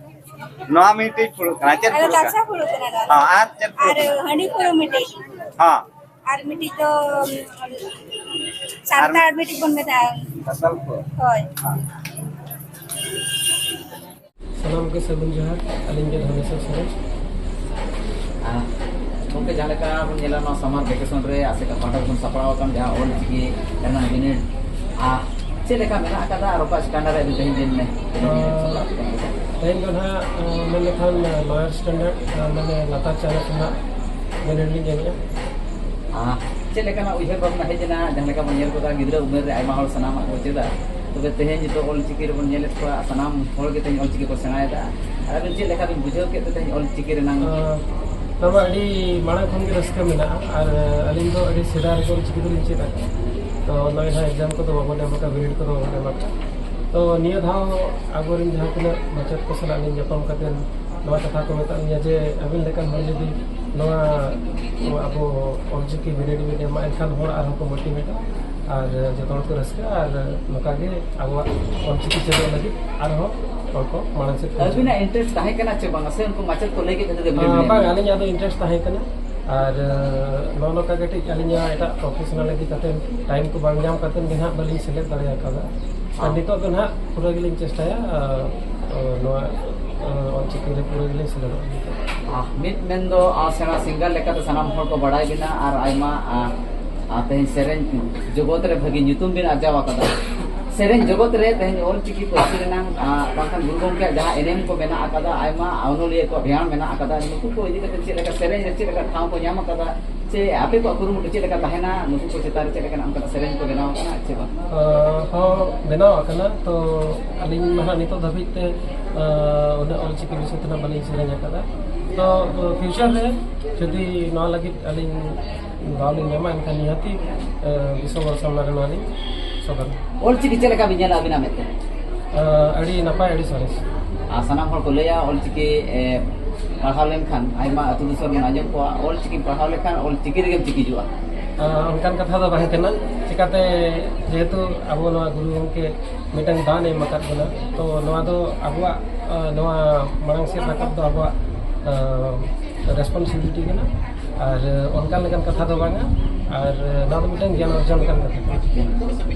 ᱱᱚᱣᱟ ᱢᱤᱫᱴᱤᱡ ᱯᱷᱩᱲᱩᱜ ᱠᱟᱱᱟ᱾ ᱪᱮᱫ ᱟᱫᱚ ᱯᱷᱩᱲᱩᱜ ᱠᱟᱱᱟ? ᱛᱟᱞᱥᱟ ᱯᱷᱩᱲᱩᱜ ᱠᱟᱱᱟ ᱱᱚᱣᱟ ᱫᱚ᱾ ᱦᱚᱸ, ᱟᱨ ᱪᱮᱫ ᱯᱷᱩᱲᱩᱜ ᱟᱨ ᱠᱟᱱᱟ? ᱦᱟᱺᱰᱤ ᱯᱟᱹᱣᱨᱟᱹ ᱢᱤᱫᱴᱤᱡ᱾ ᱦᱚᱸ᱾ ᱟᱨ ᱢᱤᱫᱴᱤᱡ ᱫᱚ, ᱩᱢ, ᱥᱟᱨᱛᱟ ᱟᱨ ᱢᱤᱫᱴᱤᱡ ᱵᱚᱱ ᱢᱮᱛᱟᱜᱼᱟ᱾ ᱠᱟᱥᱟᱞ ᱠᱚ? ᱦᱳᱭ᱾ ᱦᱚᱸ᱾ ᱥᱟᱱᱟᱢ ᱠᱚ ᱥᱟᱹᱜᱩᱱ ᱡᱚᱦᱟᱨ, ᱟᱹᱞᱤᱧ ᱜᱮ ᱫᱷᱚᱱᱮᱥᱣᱚᱨ ᱥᱚᱨᱮᱱ᱾ ᱟᱨ ᱜᱚᱢᱠᱮ, ᱡᱟᱦᱟᱸ ᱞᱮᱠᱟ ᱵᱚᱱ ᱧᱮᱞᱟ, ᱱᱚᱣᱟ summer vacation ᱨᱮ ᱟᱥᱮᱠᱟ ᱯᱟᱦᱴᱟ ᱠᱷᱚᱱ ᱥᱟᱯᱲᱟᱣ ᱟᱠᱟᱱ ᱡᱟᱦᱟᱸ ᱚᱞ ᱪᱤᱠᱤ ᱨᱮᱱᱟᱜ ᱵᱤᱱᱤᱰ, ᱟᱨ ᱪᱮᱫ ᱞᱮᱠᱟ ᱢᱮᱱᱟᱜ ᱟᱠᱟᱫᱟ ᱟᱨ ᱚᱠᱟ standard ᱨᱮ ᱟᱹᱵᱤᱱ ᱛᱮᱦᱮᱧ ᱵᱤᱱ ᱥᱟᱯᱲᱟᱣ ᱟᱠᱟᱱᱟ? ᱛᱮᱦᱮᱧ ᱫᱚ ᱱᱟᱦᱟᱜ, ᱟᱸ, ᱢᱮᱱ ᱞᱮᱠᱷᱟᱱ, ᱟᱸ, lower standard, ᱟᱸ, ᱢᱟᱱᱮ ᱞᱟᱛᱟᱨ ᱪᱟᱱᱟᱪ ᱨᱮᱱᱟᱜ ᱵᱤᱱᱤᱰ ᱞᱤᱧ ᱮᱢᱮᱜᱼᱟ᱾ ᱟᱸ, ᱪᱮᱫ ᱞᱮᱠᱟᱱᱟᱜ ᱩᱭᱦᱟᱹᱨ ᱵᱷᱟᱵᱽᱱᱟ ᱦᱮᱡ ᱮᱱᱟ? ᱡᱟᱦᱟᱸ ᱞᱮᱠᱟ ᱵᱚᱱ ᱧᱮᱞ ᱠᱟᱫᱟ, ᱜᱤᱫᱽᱨᱟᱹ ᱩᱢᱮᱨ ᱨᱮ ᱟᱭᱢᱟ ᱦᱚᱲ ᱥᱟᱱᱟᱢᱟᱜ ᱠᱚ ᱪᱮᱫᱟ, ᱛᱚᱵᱮ ᱛᱮᱦᱮᱧ ᱱᱤᱛᱚᱜ ᱚᱞ ᱪᱤᱠᱤ ᱨᱮᱵᱚᱱ ᱧᱮᱞᱮᱫ ᱠᱚᱣᱟ, ᱥᱟᱱᱟᱢ ᱦᱚᱲ ᱜᱮ ᱛᱮᱦᱮᱧ ᱚᱞ ᱪᱤᱠᱤ ᱠᱚ ᱥᱮᱬᱟᱭᱮᱫᱟ᱾ ᱟᱨ ᱟᱹᱵᱤᱱ ᱪᱮᱫ ᱞᱮᱠᱟ ᱵᱤᱱ ᱵᱩᱡᱷᱟᱹᱣ ᱠᱮᱫ ᱛᱮ ᱛᱮᱦᱮᱧ ᱚᱞ ᱪᱤᱠᱤ ᱨᱮᱱᱟᱝ? ᱟᱸ, ᱱᱚᱣᱟ ᱢᱟ ᱟᱹᱰᱤ ᱢᱟᱲᱟᱝ ᱠᱷᱚᱱ ᱜᱮ ᱨᱟᱹᱥᱠᱟᱹ ᱢᱮᱱᱟᱜᱼᱟ, ᱟᱨ ᱟᱹᱞᱤᱧ ᱫᱚ ᱟᱹᱰᱤ ᱥᱮᱫᱟᱭ ᱨᱮᱜᱮ ᱚᱞ ᱪᱤᱠᱤ ᱫᱚᱞᱤᱧ ᱪᱮᱫ ᱟᱠᱟᱫᱼᱟ᱾ ᱛᱚ ᱱᱚᱜᱼᱚᱭ ᱱᱟᱦᱟᱜ exam ᱠᱚᱫᱚ ᱵᱟᱵᱚᱱ ᱮᱢ ᱟᱠᱟᱫᱼᱟ, ᱵᱤᱱᱤᱰ ᱠᱚᱫᱚ ᱵᱟᱵᱚᱱ ᱮᱢ ᱟᱠᱟᱫᱼᱟ᱾ ᱛᱚ ᱱᱤᱭᱟᱹ ᱫᱷᱟᱣ ᱟᱵᱚᱨᱮᱱ ᱡᱟᱦᱟᱸ ᱛᱤᱱᱟᱹᱜ ᱢᱟᱪᱮᱫ ᱠᱚ ᱥᱟᱞᱟᱜ ᱞᱤᱧ ᱧᱟᱯᱟᱢ ᱠᱟᱛᱮ ᱱᱚᱣᱟ ᱠᱟᱛᱷᱟ ᱠᱚ ᱢᱮᱛᱟᱜ ᱞᱤᱧᱟ ᱡᱮ ᱟᱹᱵᱤᱱ ᱞᱮᱠᱟᱱ ᱦᱚᱲ ᱡᱩᱫᱤ ᱱᱚᱣᱟ ᱟᱵᱚ ᱚᱞᱪᱤᱠᱤ ᱵᱤᱱᱤᱰ ᱵᱤᱱ ᱮᱢᱟ, ᱮᱱᱠᱷᱟᱱ ᱦᱚᱲ ᱟᱨᱦᱚᱸ ᱠᱚ ᱢᱳᱴᱤᱵᱷᱮᱴᱟ ᱟᱨ ᱡᱚᱛᱚ ᱦᱚᱲ ᱠᱚ ᱨᱟᱹᱥᱠᱟᱹᱜᱼᱟ ᱟᱨ ᱱᱚᱝᱠᱟ ᱜᱮ ᱟᱵᱚᱣᱟᱜ ᱚᱞᱪᱤᱠᱤ ᱪᱮᱫᱚᱜ ᱞᱟᱹᱜᱤᱫ ᱟᱨᱦᱚᱸ ᱦᱚᱲ ᱠᱚ ᱢᱟᱲᱟᱝ ᱥᱮᱫ ᱠᱚ ᱦᱤᱡᱩᱜᱼᱟ᱾ ᱟᱹᱵᱤᱱᱟᱜ interest ᱛᱟᱦᱮᱸ ᱠᱟᱱᱟ ᱪᱮ ᱵᱟᱝᱟ, ᱥᱮ ᱩᱱᱠᱩ ᱢᱟᱪᱮᱫ ᱠᱚ ᱞᱟᱹᱭ ᱠᱮᱫ ᱠᱷᱟᱹᱛᱤᱨ ᱛᱮ ᱵᱤᱱ ᱟᱸ, ᱵᱟᱝ, ᱟᱹᱞᱤᱧᱟᱜ ᱫᱚ interest ᱛᱟᱦᱮᱸ ᱠᱟᱱᱟ᱾ ᱟᱨ, ᱟᱸ, ᱱᱚᱜᱼᱚ ᱱᱚᱝᱠᱟ ᱠᱟᱹᱴᱤᱡ ᱟᱹᱞᱤᱧᱟᱜ ᱮᱴᱟᱜ professional ᱤᱫᱤ ᱠᱟᱛᱮ time ᱠᱚ ᱵᱟᱝ ᱧᱟᱢ ᱠᱟᱛᱮ ᱜᱮ ᱱᱟᱦᱟᱜ ᱵᱟᱹᱞᱤᱧ ᱥᱮᱞᱮᱫ ᱫᱟᱲᱮ ᱟᱠᱟᱫᱟ᱾ ᱟᱨ ᱦᱚᱸ᱾ ᱱᱤᱛᱚᱜ ᱫᱚ ᱱᱟᱦᱟᱜ ᱯᱩᱨᱟᱹ ᱜᱮᱞᱤᱧ ᱪᱮᱥᱴᱟᱭᱟ, ᱟᱸ, ᱱᱚᱣᱟ, ᱟᱸ, ᱚᱞᱪᱤᱠᱤ ᱨᱮ ᱯᱩᱨᱟᱹ ᱜᱮᱞᱤᱧ ᱥᱮᱞᱮᱫᱚᱜᱼᱟ᱾ ᱟᱸ, ᱢᱤᱫ ᱢᱮᱱᱫᱚ, ᱟᱸ, ᱥᱮᱬᱟ singer ᱞᱮᱠᱟᱛᱮ ᱥᱟᱱᱟᱢ ᱦᱚᱲ ᱠᱚ ᱵᱟᱲᱟᱭ ᱵᱤᱱᱟ ᱟᱨ ᱟᱭᱢᱟ, ᱟᱸ, ᱟᱨ ᱛᱮᱦᱮᱧ ᱥᱮᱨᱮᱧ ᱡᱚᱜᱚᱛ ᱨᱮ ᱵᱷᱟᱹᱜᱤ ᱧᱩᱛᱩᱢ ᱵᱤᱱ ᱟᱨᱡᱟᱣ ᱟᱠᱟᱫᱟ᱾ ᱥᱮᱨᱮᱧ ᱡᱚᱜᱚᱛ ᱨᱮ ᱛᱮᱦᱮᱧ ᱚᱞ ᱪᱤᱠᱤ ᱯᱟᱹᱨᱥᱤ ᱨᱮᱱᱟᱝ, ᱟᱸ, ᱵᱟᱝᱠᱷᱟᱱ ᱜᱩᱨᱩ ᱜᱚᱢᱠᱮᱭᱟᱜ ᱡᱟᱦᱟᱸ ᱮᱱᱮᱢ ᱠᱚ ᱢᱮᱱᱟᱜ ᱟᱠᱟᱫᱟ, ᱟᱭᱢᱟ ᱚᱱᱚᱞᱤᱭᱟᱹ ᱠᱚᱣᱟᱜ ᱵᱮᱭᱟᱱ ᱢᱮᱱᱟᱜ ᱟᱠᱟᱫᱟ, ᱱᱩᱠᱩ ᱠᱚ ᱤᱫᱤ ᱠᱟᱛᱮ ᱪᱮᱫ ᱞᱮᱠᱟ ᱥᱮᱨᱮᱧ ᱨᱮ ᱪᱮᱫ ᱞᱮᱠᱟ ᱴᱷᱟᱶ ᱠᱚ ᱧᱟᱢ ᱟᱠᱟᱫᱟ, ᱟᱯᱮ ᱠᱚᱣᱟᱜ ᱠᱩᱨᱩᱢᱩᱴᱩ ᱪᱮᱫ ᱞᱮᱠᱟ ᱛᱟᱦᱮᱱᱟ? ᱱᱩᱠᱩ ᱠᱚ ᱪᱮᱛᱟᱱ ᱨᱮ ᱪᱮᱫ ᱞᱮᱠᱟᱱᱟᱜ ᱚᱱᱠᱟᱱᱟᱜ ᱥᱮᱨᱮᱧ ᱠᱚ ᱵᱮᱱᱟᱣ ᱟᱠᱟᱱᱟ ᱪᱮ ᱵᱟᱝ? ᱟᱸ, ᱦᱚᱸ, ᱵᱮᱱᱟᱣ ᱟᱠᱟᱱᱟ᱾ ᱛᱚ, ᱟᱹᱞᱤᱧ ᱢᱟ ᱦᱟᱸᱜ ᱱᱤᱛᱚᱜ ᱫᱷᱟᱹᱵᱤᱡ ᱛᱮ, ᱟᱸ, ᱩᱱᱟᱹᱜ ᱚᱞᱪᱤᱠᱤ ᱵᱤᱥᱚᱭ ᱛᱮ ᱱᱟᱜ ᱵᱟᱹᱞᱤᱧ ᱥᱮᱨᱮᱧ ᱟᱠᱟᱫᱟ᱾ ᱛᱚ, ᱯᱷᱤᱭᱩᱪᱟᱨ ᱨᱮ ᱡᱩᱫᱤ ᱱᱚᱣᱟ ᱞᱟᱹᱜᱤᱫ ᱟᱹᱞᱤᱧ ᱫᱟᱣ ᱞᱤᱧ ᱧᱟᱢᱟ, ᱮᱱᱠᱷᱟᱱ ᱱᱤᱦᱟᱹᱛᱤ, ᱟᱸ, ᱫᱤᱥᱚᱢ ᱦᱚᱲ ᱥᱟᱢᱱᱟ ᱨᱮ ᱱᱚᱣᱟ ᱞᱤᱧ ᱥᱚᱫᱚᱨᱟ᱾ ᱚᱞᱪᱤᱠᱤ ᱪᱮᱫ ᱞᱮᱠᱟ ᱵᱤᱱ ᱧᱮᱞᱟ ᱟᱹᱵᱤᱱᱟᱜ ᱢᱮᱫ ᱛᱮ? ᱟᱸ, ᱟᱹᱰᱤ ᱱᱟᱯᱟᱭ, ᱟᱹᱰᱤ ᱥᱚᱨᱮᱥ᱾ ᱟᱨ ᱥᱟᱱᱟᱢ ᱦᱚᱲ ᱠᱚ ᱞᱟᱹᱭᱟ, ᱚᱞᱪᱤᱠᱤ, ᱮ, ᱯᱟᱲᱦᱟᱣ ᱞᱮᱱᱠᱷᱟᱱ, ᱟᱭᱢᱟ ᱟᱹᱛᱩ ᱫᱤᱥᱚᱢ ᱵᱚᱱ ᱟᱸᱡᱚᱢ ᱠᱚᱣᱟ, ᱚᱞᱪᱤᱠᱤ ᱯᱟᱲᱦᱟᱣ ᱞᱮᱠᱷᱟᱱ ᱚᱞᱪᱤᱠᱤ ᱨᱮᱜᱮᱢ ᱪᱤᱠᱤᱡᱚᱜᱼᱟ᱾ ᱟᱸ, ᱚᱱᱠᱟᱱ ᱠᱟᱛᱷᱟ ᱫᱚ ᱵᱟᱝ ᱠᱟᱱᱟ᱾ ᱪᱤᱠᱟᱛᱮ, ᱡᱮᱦᱮᱛᱩ ᱟᱵᱚ ᱱᱚᱣᱟ ᱜᱩᱨᱩ ᱜᱚᱢᱠᱮ ᱢᱤᱫᱴᱟᱝ ᱫᱟᱱ ᱮ ᱮᱢ ᱟᱠᱟᱫ ᱵᱚᱱᱟ, ᱛᱚ ᱱᱚᱣᱟ ᱫᱚ ᱟᱵᱚᱣᱟᱜ, ᱟᱸ, ᱱᱚᱣᱟ ᱢᱟᱲᱟᱝ ᱥᱮᱫ ᱨᱟᱠᱟᱵ ᱫᱚ ᱟᱵᱚᱣᱟᱜ, ᱟᱸ, ᱨᱮᱥᱯᱚᱱᱥᱤᱵᱤᱞᱤᱴᱤ ᱠᱟᱱᱟ᱾ ᱟᱨ ᱚᱱᱠᱟ ᱞᱮᱠᱟᱱ ᱠᱟᱛᱷᱟ ᱫᱚ ᱵᱟᱝᱟ, ᱟᱨ ᱱᱚᱣᱟ ᱫᱚ ᱢᱤᱫᱴᱟᱝ ᱜᱮᱭᱟᱱ ᱚᱨᱡᱚᱱ ᱞᱮᱠᱟᱱ ᱠᱟᱛᱷᱟ ᱠᱟᱱᱟ᱾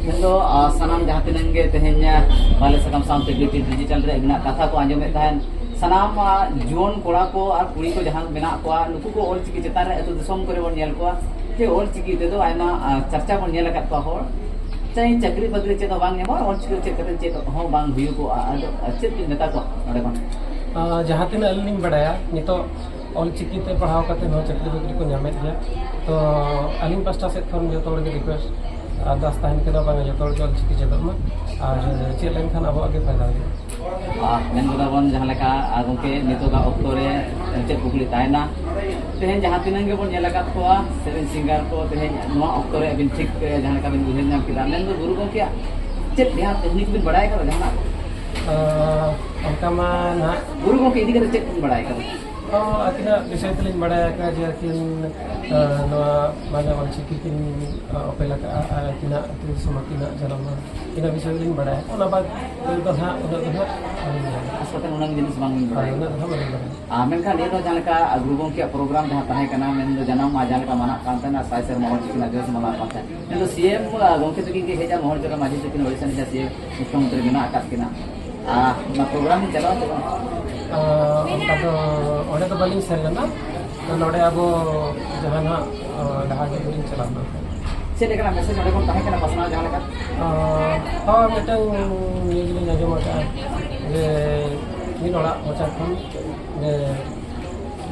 ᱢᱮᱱᱫᱚ, ᱟᱸ, ᱥᱟᱱᱟᱢ ᱡᱟᱦᱟᱸ ᱛᱤᱱᱟᱹᱜ ᱜᱮ ᱛᱮᱦᱮᱧ, ᱟᱸ, ᱵᱟᱞᱮ ᱥᱟᱠᱟᱢ ᱥᱟᱶᱛᱮ ᱵᱤᱴᱤ ᱰᱤᱡᱤᱴᱟᱞ ᱨᱮ ᱟᱹᱵᱤᱱᱟᱜ ᱠᱟᱛᱷᱟ ᱠᱚ ᱟᱸᱡᱚᱢᱮᱫ ᱛᱟᱦᱮᱱ, ᱥᱟᱱᱟᱢ, ᱟᱸ, ᱡᱩᱣᱟᱹᱱ ᱠᱚᱲᱟ ᱠᱚ ᱟᱨ ᱠᱩᱲᱤ ᱠᱚ ᱡᱟᱦᱟᱸ ᱢᱮᱱᱟᱜ ᱠᱚᱣᱟ, ᱱᱩᱠᱩ ᱠᱚ ᱚᱞᱪᱤᱠᱤ ᱪᱮᱛᱟᱱ ᱨᱮ ᱟᱹᱛᱩ ᱫᱤᱥᱚᱢ ᱠᱚᱨᱮ ᱵᱚᱱ ᱧᱮᱞ ᱠᱚᱣᱟ ᱡᱮ ᱚᱞᱪᱤᱠᱤ ᱛᱮᱫᱚ ᱟᱭᱢᱟ, ᱟᱸ, ᱪᱟᱨᱪᱟ ᱵᱚᱱ ᱧᱮᱞ ᱟᱠᱟᱫ ᱠᱚᱣᱟ ᱦᱚᱲ, ᱪᱟᱦᱮ ᱪᱟᱹᱠᱨᱤ ᱵᱟᱹᱠᱨᱤ ᱪᱮᱫ ᱦᱚᱸ ᱵᱟᱝ ᱧᱟᱢᱚᱜᱼᱟ, ᱚᱞᱪᱤᱠᱤ ᱪᱮᱫ ᱠᱟᱛᱮ ᱪᱮᱫ ᱦᱚᱸ ᱵᱟᱝ ᱦᱩᱭᱩᱜᱚᱜᱼᱟ᱾ ᱟᱫᱚ ᱪᱮᱫ ᱵᱤᱱ ᱢᱮᱛᱟ ᱠᱚᱣᱟ ᱱᱚᱰᱮ ᱠᱷᱚᱱ? ᱟᱸ, ᱡᱟᱦᱟᱸ ᱛᱤᱱᱟᱹᱜ ᱟᱹᱞᱤᱧ ᱞᱤᱧ ᱵᱟᱲᱟᱭᱟ, ᱱᱤᱛᱚᱜ ᱚᱞᱪᱤᱠᱤ ᱛᱮ ᱯᱟᱲᱦᱟᱣ ᱠᱟᱛᱮ ᱦᱚᱸ ᱪᱟᱹᱠᱨᱤ ᱵᱟᱹᱠᱨᱤ ᱠᱚ ᱧᱟᱢᱮᱫ ᱜᱮᱭᱟ᱾ ᱛᱚ ᱟᱹᱞᱤᱧ ᱯᱟᱥᱴᱟ ᱥᱮᱫ ᱠᱷᱚᱱ ᱡᱚᱛᱚ ᱦᱚᱲ ᱜᱮ ᱨᱤᱠᱩᱭᱮᱥᱴ, ᱟᱨᱫᱟᱥ ᱛᱟᱦᱮᱱ ᱠᱟᱱᱟ, ᱵᱟᱝ, ᱡᱚᱛᱚ ᱦᱚᱲ ᱜᱮ ᱚᱞᱪᱤᱠᱤ ᱪᱮᱫᱚᱜ ᱢᱟ, ᱟᱨ ᱪᱮᱫ ᱞᱮᱱᱠᱷᱟᱱ ᱟᱵᱚᱣᱟᱜ ᱜᱮ ᱯᱷᱟᱭᱫᱟ ᱦᱩᱭᱩᱜᱼᱟ᱾ ᱟᱨ ᱢᱮᱱ ᱜᱚᱫᱟ ᱵᱚᱱ ᱡᱟᱦᱟᱸ ᱞᱮᱠᱟ, ᱟᱨ ᱜᱚᱢᱠᱮ, ᱱᱤᱛᱚᱜᱟᱜ ᱚᱠᱛᱚ ᱨᱮ ᱪᱮᱫ ᱠᱩᱠᱞᱤ ᱛᱟᱦᱮᱱᱟ? ᱛᱮᱦᱮᱧ ᱡᱟᱦᱟᱸ ᱛᱤᱱᱟᱹᱜ ᱜᱮᱵᱚᱱ ᱧᱮᱞ ᱟᱠᱟᱫ ᱠᱚᱣᱟ, ᱥᱮᱨᱮᱧ ᱥᱤᱝᱜᱟᱨ ᱠᱚ, ᱛᱮᱦᱮᱧ ᱱᱚᱣᱟ ᱚᱠᱛᱚ ᱨᱮ ᱟᱹᱵᱤᱱ ᱴᱷᱤᱠ, ᱮ, ᱡᱟᱦᱟᱸ ᱞᱮᱠᱟ ᱵᱤᱱ ᱩᱭᱦᱟᱹᱨ ᱧᱟᱢ ᱠᱮᱫᱟ, ᱢᱮᱱᱫᱚ ᱜᱩᱨᱩ ᱜᱚᱢᱠᱮᱭᱟᱜ ᱪᱮᱫ ᱡᱟᱦᱟᱸ ᱠᱟᱹᱦᱱᱤ ᱠᱚᱵᱤᱱ ᱵᱟᱲᱟᱭ ᱟᱠᱟᱫᱟ ᱡᱟᱦᱟᱱᱟᱜ? ᱟᱸ, ᱚᱱᱠᱟ ᱢᱟ ᱱᱟᱦᱟᱜ ᱜᱩᱨᱩ ᱜᱚᱢᱠᱮ ᱤᱫᱤ ᱠᱟᱛᱮ ᱪᱮᱫ ᱵᱤᱱ ᱵᱟᱲᱟᱭ ᱟᱠᱟᱫᱟ? ᱟᱸ, ᱟᱹᱠᱤᱱᱟᱜ ᱵᱤᱥᱚᱭ ᱛᱮᱞᱤᱧ ᱵᱟᱲᱟᱭ ᱟᱠᱟᱫᱟ ᱡᱮ ᱟᱹᱠᱤᱱ, ᱟᱸ, ᱱᱚᱣᱟ ᱢᱟᱱᱮ ᱚᱞᱪᱤᱠᱤ ᱠᱤᱱ, ᱟᱸ, ᱚᱯᱮᱞ ᱟᱠᱟᱫᱼᱟ ᱟᱨ ᱟᱹᱠᱤᱱᱟᱜ ᱟᱹᱛᱩ ᱫᱤᱥᱚᱢ ᱟᱹᱠᱤᱱᱟᱜ ᱡᱟᱱᱟᱢ ᱢᱟᱦᱟ, ᱤᱱᱟᱹ ᱵᱤᱥᱚᱭ ᱛᱮᱞᱤᱧ ᱵᱟᱲᱟᱭᱟ᱾ ᱚᱱᱟ ᱵᱟᱫᱽ ᱫᱚ ᱦᱟᱸᱜ ᱩᱱᱟᱹᱜ ᱫᱚ ᱦᱟᱸᱜ ᱵᱟᱹᱞᱤᱧ ᱵᱟᱲᱟᱭᱟ᱾ ᱟᱥᱚᱞ ᱛᱮ ᱚᱱᱟ ᱡᱤᱱᱤᱥ ᱵᱟᱝ ᱵᱤᱱ ᱦᱳᱭ, ᱵᱟᱲᱟᱭᱟ᱾ ᱩᱱᱟᱹᱜ ᱫᱚ ᱦᱟᱸᱜ ᱵᱟᱹᱞᱤᱧ ᱵᱟᱲᱟᱭᱟ᱾ ᱟᱨ ᱢᱮᱱᱠᱷᱟᱱ ᱱᱤᱭᱟᱹ ᱫᱚ ᱡᱟᱦᱟᱸ ᱞᱮᱠᱟ ᱜᱩᱨᱩ ᱜᱚᱢᱠᱮᱭᱟᱜ ᱯᱨᱳᱜᱨᱟᱢ ᱡᱟᱦᱟᱸ ᱛᱟᱦᱮᱸ ᱠᱟᱱᱟ, ᱢᱮᱱᱫᱚ ᱡᱟᱱᱟᱢ ᱢᱟᱦᱟ ᱡᱟᱦᱟᱸ ᱞᱮᱠᱟ ᱢᱟᱱᱟᱜ ᱠᱟᱱ ᱛᱟᱦᱮᱱᱟ, ᱥᱟᱭ ᱥᱮᱨᱢᱟ ᱚᱞᱪᱤᱠᱤ ᱨᱮᱱᱟᱜ ᱫᱤᱵᱚᱥ ᱢᱟᱱᱟᱣ ᱠᱟᱱ ᱛᱟᱦᱮᱸᱫ, ᱢᱮᱱᱫᱚ ᱥᱤ ᱮᱢ, ᱟ, ᱜᱚᱢᱠᱮ ᱛᱟᱹᱠᱤᱱ ᱠᱤᱱ ᱦᱮᱡ ᱮᱱᱟ, ᱢᱚᱦᱮᱥ ᱡᱚᱱᱚᱱ ᱢᱟᱹᱡᱷᱤ ᱛᱟᱹᱠᱤᱱ ᱳᱰᱤᱥᱟ ᱨᱮᱱ ᱡᱟᱦᱟᱸ ᱥᱤ ᱮᱢ ᱢᱩᱠᱷᱭᱚᱢᱚᱱᱛᱨᱤ ᱢᱮᱱᱟᱜ ᱟᱠᱟᱫ ᱠᱤᱱᱟ᱾ ᱟᱨ ᱚᱱᱟ ᱯᱨᱳᱜᱨᱟᱢ ᱵᱤᱱ ᱪᱟᱞᱟᱣ ᱥᱮ ᱵᱟᱝ? ᱟ, ᱚᱱᱠᱟ ᱫᱚ ᱚᱸᱰᱮ ᱫᱚ ᱵᱟᱹᱞᱤᱧ ᱥᱮᱱ ᱞᱮᱱᱟ᱾ ᱛᱚ ᱱᱚᱰᱮ ᱟᱵᱚ ᱡᱟᱦᱟᱸ ᱱᱟᱦᱟᱜ, ᱟ, ᱰᱟᱦᱟᱨᱰᱤ ᱨᱮᱞᱤᱧ ᱪᱟᱞᱟᱣ ᱞᱮᱱᱟ᱾ ᱪᱮᱫ ᱞᱮᱠᱟᱱᱟᱜ ᱢᱮᱥᱮᱡᱽ ᱚᱸᱰᱮ ᱠᱷᱚᱱ ᱛᱟᱦᱮᱸ ᱠᱟᱱᱟ ᱯᱟᱥᱱᱟᱣ ᱡᱟᱦᱟᱸ ᱞᱮᱠᱟ? ᱟ, ᱦᱚᱸ, ᱢᱤᱫᱴᱟᱝ ᱱᱤᱭᱩᱡᱽ ᱞᱤᱧ ᱟᱸᱡᱚᱢ ᱟᱠᱟᱫᱼᱟ ᱡᱮ ᱢᱤᱫ ᱦᱚᱲᱟᱜ ᱢᱚᱪᱟ ᱠᱷᱚᱱ ᱡᱮ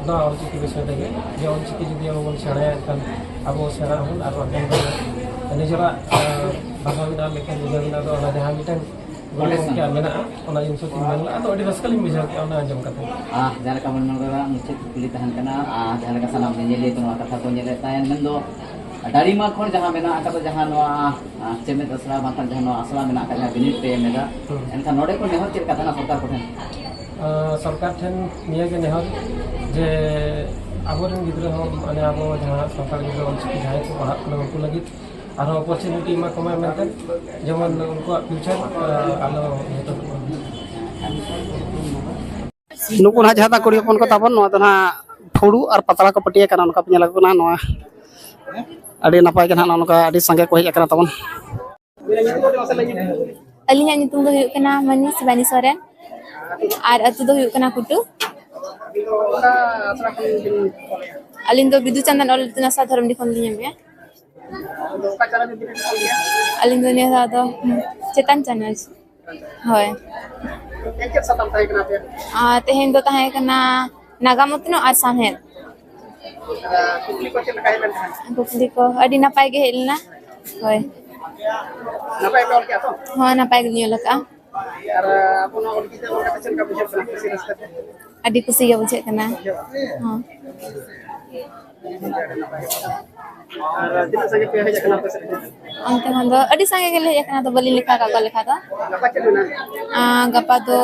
ᱱᱚᱣᱟ ᱚᱞᱪᱤᱠᱤ ᱵᱤᱥᱚᱭ ᱛᱮᱜᱮ, ᱡᱮ ᱚᱞᱪᱤᱠᱤ ᱡᱩᱫᱤ ᱟᱵᱚ ᱵᱚᱱ ᱥᱮᱬᱟᱭᱟ, ᱮᱱᱠᱷᱟᱱ ᱟᱵᱚ ᱥᱮᱬᱟ ᱦᱚᱲ ᱟᱨ ᱵᱟᱝᱠᱷᱟᱱ ᱫᱚ ᱱᱤᱡᱮᱨᱟᱜ, ᱟᱸ, ᱵᱷᱟᱥᱟ ᱢᱮᱱᱟᱜ ᱞᱮᱠᱷᱟᱱ ᱱᱤᱡᱮᱨ ᱢᱮᱱᱟᱜ ᱫᱚ ᱚᱱᱟ ᱡᱟᱦᱟᱸ ᱢᱤᱫᱴᱟᱝ ᱜᱩᱨᱩ ᱜᱚᱢᱠᱮᱭᱟᱜ ᱢᱮᱱᱟᱜᱼᱟ, ᱚᱱᱟ ᱡᱤᱱᱤᱥ ᱠᱚ ᱢᱮᱱ ᱞᱮᱫᱼᱟ, ᱟᱫᱚ ᱟᱹᱰᱤ ᱨᱟᱹᱥᱠᱟᱹ ᱞᱤᱧ ᱵᱩᱡᱷᱟᱹᱣ ᱠᱮᱫᱼᱟ ᱚᱱᱟ ᱟᱸᱡᱚᱢ ᱠᱟᱛᱮ᱾ ᱟᱨ ᱡᱟᱦᱟᱸ ᱞᱮᱠᱟ ᱵᱚᱱ ᱢᱮᱱ ᱠᱟᱫᱟ, ᱢᱩᱪᱟᱹᱫ ᱠᱩᱠᱞᱤ ᱛᱟᱦᱮᱱ ᱠᱟᱱᱟ, ᱟᱨ ᱡᱟᱦᱟᱸ ᱞᱮᱠᱟ ᱥᱟᱱᱟᱢ ᱧᱮᱧᱮᱞᱤᱭᱟᱹ ᱠᱚ ᱱᱚᱣᱟ ᱠᱟᱛᱷᱟ ᱠᱚ ᱧᱮᱞᱮᱫ ᱛᱟᱦᱮᱸ, ᱢᱮᱱᱫᱚ ᱰᱟᱹᱲᱤᱢᱟ ᱠᱷᱚᱱ ᱡᱟᱦᱟᱸ ᱢᱮᱱᱟᱜ ᱟᱠᱟᱫᱟ, ᱡᱟᱦᱟᱸ ᱱᱚᱣᱟ, ᱟᱸ, ᱪᱮᱢᱮᱫ ᱟᱥᱲᱟ ᱵᱟᱝᱠᱷᱟᱱ ᱡᱟᱦᱟᱸ ᱱᱚᱣᱟ ᱟᱥᱲᱟ ᱢᱮᱱᱟᱜ ᱟᱠᱟᱫ, ᱡᱟᱦᱟᱸ ᱵᱤᱱᱤᱰ ᱯᱮ ᱮᱢ ᱮᱫᱟ, ᱦᱩᱸ᱾ ᱮᱱᱠᱷᱟᱱ ᱱᱚᱰᱮ ᱠᱷᱚᱱ ᱱᱮᱦᱚᱨ ᱪᱮᱫ ᱞᱮᱠᱟ ᱛᱟᱦᱮᱱᱟ ᱥᱚᱨᱠᱟᱨ ᱠᱚᱴᱷᱮᱱ? ᱟᱸ, ᱥᱚᱨᱠᱟᱨ ᱴᱷᱮᱱ ᱱᱤᱭᱟᱹ ᱜᱮ ᱱᱮᱦᱚᱨ ᱡᱮ ᱟᱵᱚᱨᱮᱱ ᱜᱤᱫᱽᱨᱟᱹ ᱦᱚᱸ, ᱢᱟᱱᱮ, ᱟᱵᱚ ᱡᱟᱦᱟᱸ ᱥᱟᱱᱛᱟᱲ ᱜᱤᱫᱽᱨᱟᱹ ᱚᱞᱪᱤᱠᱤ ᱡᱟᱦᱟᱸᱭ ᱠᱚ ᱯᱟᱲᱦᱟᱜ ᱠᱟᱱᱟ, ᱩᱱᱠᱩ ᱞᱟᱹᱜᱤᱫ ᱟᱨᱦᱚᱸ opportunity ᱮᱢᱟ ᱠᱚᱢᱟ ᱢᱮᱱᱛᱮ, ᱡᱮᱢᱚᱱ ᱩᱱᱠᱩᱣᱟᱜ future, ᱟᱸ, ᱟᱞᱚ ᱧᱩᱛᱟᱹᱛᱚᱜ ᱢᱟ᱾ ᱱᱩᱠᱩ ᱱᱟᱦᱟᱜ ᱡᱟᱦᱟᱸ ᱛᱟᱠᱚ ᱠᱩᱲᱤ ᱦᱚᱯᱚᱱ ᱠᱚ ᱛᱟᱵᱚᱱ, ᱱᱚᱣᱟ ᱫᱚ ᱱᱟᱦᱟᱜ ᱯᱷᱩᱲᱩ ᱟᱨ ᱯᱟᱛᱲᱟ ᱠᱚ ᱯᱟᱹᱴᱤᱭᱟ ᱠᱟᱱᱟ, ᱚᱱᱠᱟ ᱯᱮ ᱧᱮᱞ ᱟᱠᱚ ᱠᱟᱱᱟ᱾ ᱱᱚᱣᱟ ᱟᱹᱰᱤ ᱱᱟᱯᱟᱭ ᱜᱮ ᱱᱟᱦᱟᱜ ᱱᱚᱜᱼᱚ ᱱᱚᱝᱠᱟ ᱟᱹᱰᱤ ᱥᱟᱸᱜᱮ ᱠᱚ ᱦᱮᱡ ᱟᱠᱟᱱᱟ ᱛᱟᱵᱚᱱ᱾ ᱟᱹᱞᱤᱧᱟᱜ ᱧᱩᱛᱩᱢ ᱫᱚ ᱦᱩᱭᱩᱜ ᱠᱟᱱᱟ ᱢᱟᱹᱱᱤ ᱥᱤᱵᱟᱱᱤ ᱥᱚᱨᱮᱱ, ᱟᱨ ᱟᱹᱛᱩ ᱫᱚ ᱦᱩᱭᱩᱜ ᱠᱟᱱᱟ ᱠᱩᱴᱩ᱾ ᱟᱹᱞᱤᱧ ᱫᱚ ᱵᱤᱫᱩ ᱪᱟᱸᱫᱟᱱ ᱚᱞ ᱤᱛᱩᱱ ᱟᱥᱲᱟ ᱫᱷᱚᱨᱚᱢᱰᱤ ᱠᱷᱚᱱ ᱞᱤᱧ ᱮᱢᱮᱜᱼᱟ᱾ ᱟᱹᱞᱤᱧ ᱫᱚ ᱱᱤᱭᱟᱹ ᱫᱷᱟᱣ ᱫᱚ, ᱦᱩᱸ, ᱪᱮᱛᱟᱱ ᱪᱟᱱᱟᱪ᱾ ᱦᱳᱭ᱾ ᱪᱮᱫ ᱪᱮᱫ ᱥᱟᱛᱟᱢ ᱛᱟᱦᱮᱸ ᱠᱟᱱᱟ ᱟᱯᱮᱭᱟᱜ? ᱟᱨ ᱛᱮᱦᱮᱧ ᱫᱚ ᱛᱟᱦᱮᱸ ᱠᱟᱱᱟ ᱱᱟᱜᱟᱢ ᱩᱛᱱᱟᱹᱣ ᱟᱨ ᱥᱟᱶᱦᱮᱫ᱾ ᱟᱨ ᱠᱩᱠᱞᱤ ᱠᱚ ᱪᱮᱫ ᱞᱮᱠᱟ ᱦᱮᱡ ᱞᱮᱱ ᱛᱟᱦᱮᱸᱫ? ᱠᱩᱠᱞᱤ ᱠᱚ ᱟᱹᱰᱤ ᱱᱟᱯᱟᱭ ᱜᱮ ᱦᱮᱡ ᱞᱮᱱᱟ᱾ ᱦᱳᱭ᱾ ᱱᱟᱯᱟᱭ ᱯᱮ ᱚᱞ ᱠᱮᱜᱼᱟ ᱛᱚ? ᱦᱚᱸ, ᱱᱟᱯᱟᱭ ᱜᱮᱞᱤᱧ ᱚᱞ ᱟᱠᱟᱜᱼᱟ᱾ ᱟᱨ ᱟᱵᱚ ᱱᱚᱣᱟ ᱚᱞ ᱪᱤᱠᱤ ᱛᱮ ᱚᱞ ᱠᱟᱛᱮ ᱪᱮᱫ ᱞᱮᱠᱟ ᱵᱩᱡᱷᱟᱹᱜ ᱠᱟᱱᱟ? ᱠᱩᱥᱤ ᱨᱟᱹᱥᱠᱟᱹ ᱛᱮ? ᱟᱹᱰᱤ ᱠᱩᱥᱤ ᱜᱮ ᱵᱩᱡᱷᱟᱹᱜ ᱠᱟᱱᱟ᱾ ᱵᱩᱡᱷᱟᱹᱜ ᱠᱟᱱᱟ᱾ ᱦᱚᱸ᱾ ᱟᱨ ᱛᱤᱱᱟᱹᱜ ᱥᱟᱸᱜᱮ ᱯᱮ ᱦᱮᱡ ᱟᱠᱟᱱᱟ ᱟᱯᱮ ᱥᱮᱫ ᱠᱷᱚᱱ? ᱚᱱᱛᱮ ᱠᱷᱚᱱ ᱫᱚ ᱟᱹᱰᱤ ᱥᱟᱸᱜᱮ ᱜᱮᱞᱮ ᱦᱮᱡ ᱟᱠᱟᱱᱟ, ᱟᱫᱚ ᱵᱟᱹᱞᱤᱧ ᱞᱮᱠᱷᱟ ᱟᱠᱟᱫ ᱠᱚᱣᱟ ᱞᱮᱠᱷᱟ ᱫᱚ᱾ ᱜᱟᱯᱟ ᱪᱮᱫ ᱢᱮᱱᱟᱜᱼᱟ? ᱟᱸ, ᱜᱟᱯᱟ ᱫᱚ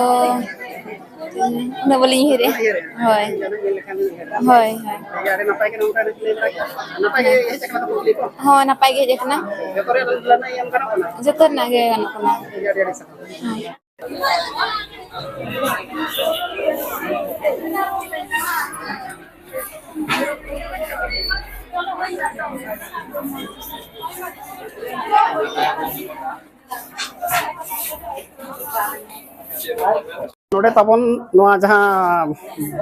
ᱩᱱᱟᱹᱜ ᱵᱟᱹᱞᱤᱧ ᱩᱭᱦᱟᱹᱨᱮᱜᱼᱟ᱾ ᱩᱭᱦᱟᱹᱨᱮᱜᱼᱟ᱾ ᱦᱳᱭ᱾ ᱡᱟᱦᱟᱸ ᱧᱮᱞ ᱞᱮᱠᱷᱟᱱ ᱞᱤᱧ ᱩᱭᱦᱟᱹᱨᱟ᱾ ᱦᱳᱭ, ᱦᱳᱭ᱾ ᱴᱷᱤᱠ ᱜᱮᱭᱟ, ᱟᱹᱰᱤ ᱱᱟᱯᱟᱭ ᱜᱮ ᱱᱚᱝᱠᱟ ᱞᱟᱹᱭ ᱵᱟᱲᱟ ᱠᱮᱫᱟ᱾ ᱱᱟᱯᱟᱭ ᱜᱮ ᱦᱮᱡ ᱟᱠᱟᱱᱟ ᱛᱚ ᱠᱩᱠᱞᱤ ᱠᱚ? ᱦᱚᱸ, ᱱᱟᱯᱟᱭ ᱜᱮ ᱦᱮᱡ ᱟᱠᱟᱱᱟ᱾ ᱡᱚᱛᱚ ᱨᱮᱭᱟᱜ ᱞᱟᱹᱱᱟᱹᱭ ᱮᱢ ᱜᱟᱱᱚᱜ ᱠᱟᱱᱟ? ᱡᱚᱛᱚ ᱨᱮᱱᱟᱜ ᱜᱮ ᱜᱟᱱᱚᱜ ᱠᱟᱱᱟ᱾ ᱴᱷᱤᱠ ᱜᱮᱭᱟ, ᱟᱹᱰᱤ ᱟᱹᱰᱤ ᱥᱟᱨᱦᱟᱣ᱾ ᱦᱳᱭ᱾ ᱱᱚᱰᱮ ᱛᱟᱵᱚᱱ ᱱᱚᱣᱟ ᱡᱟᱦᱟᱸ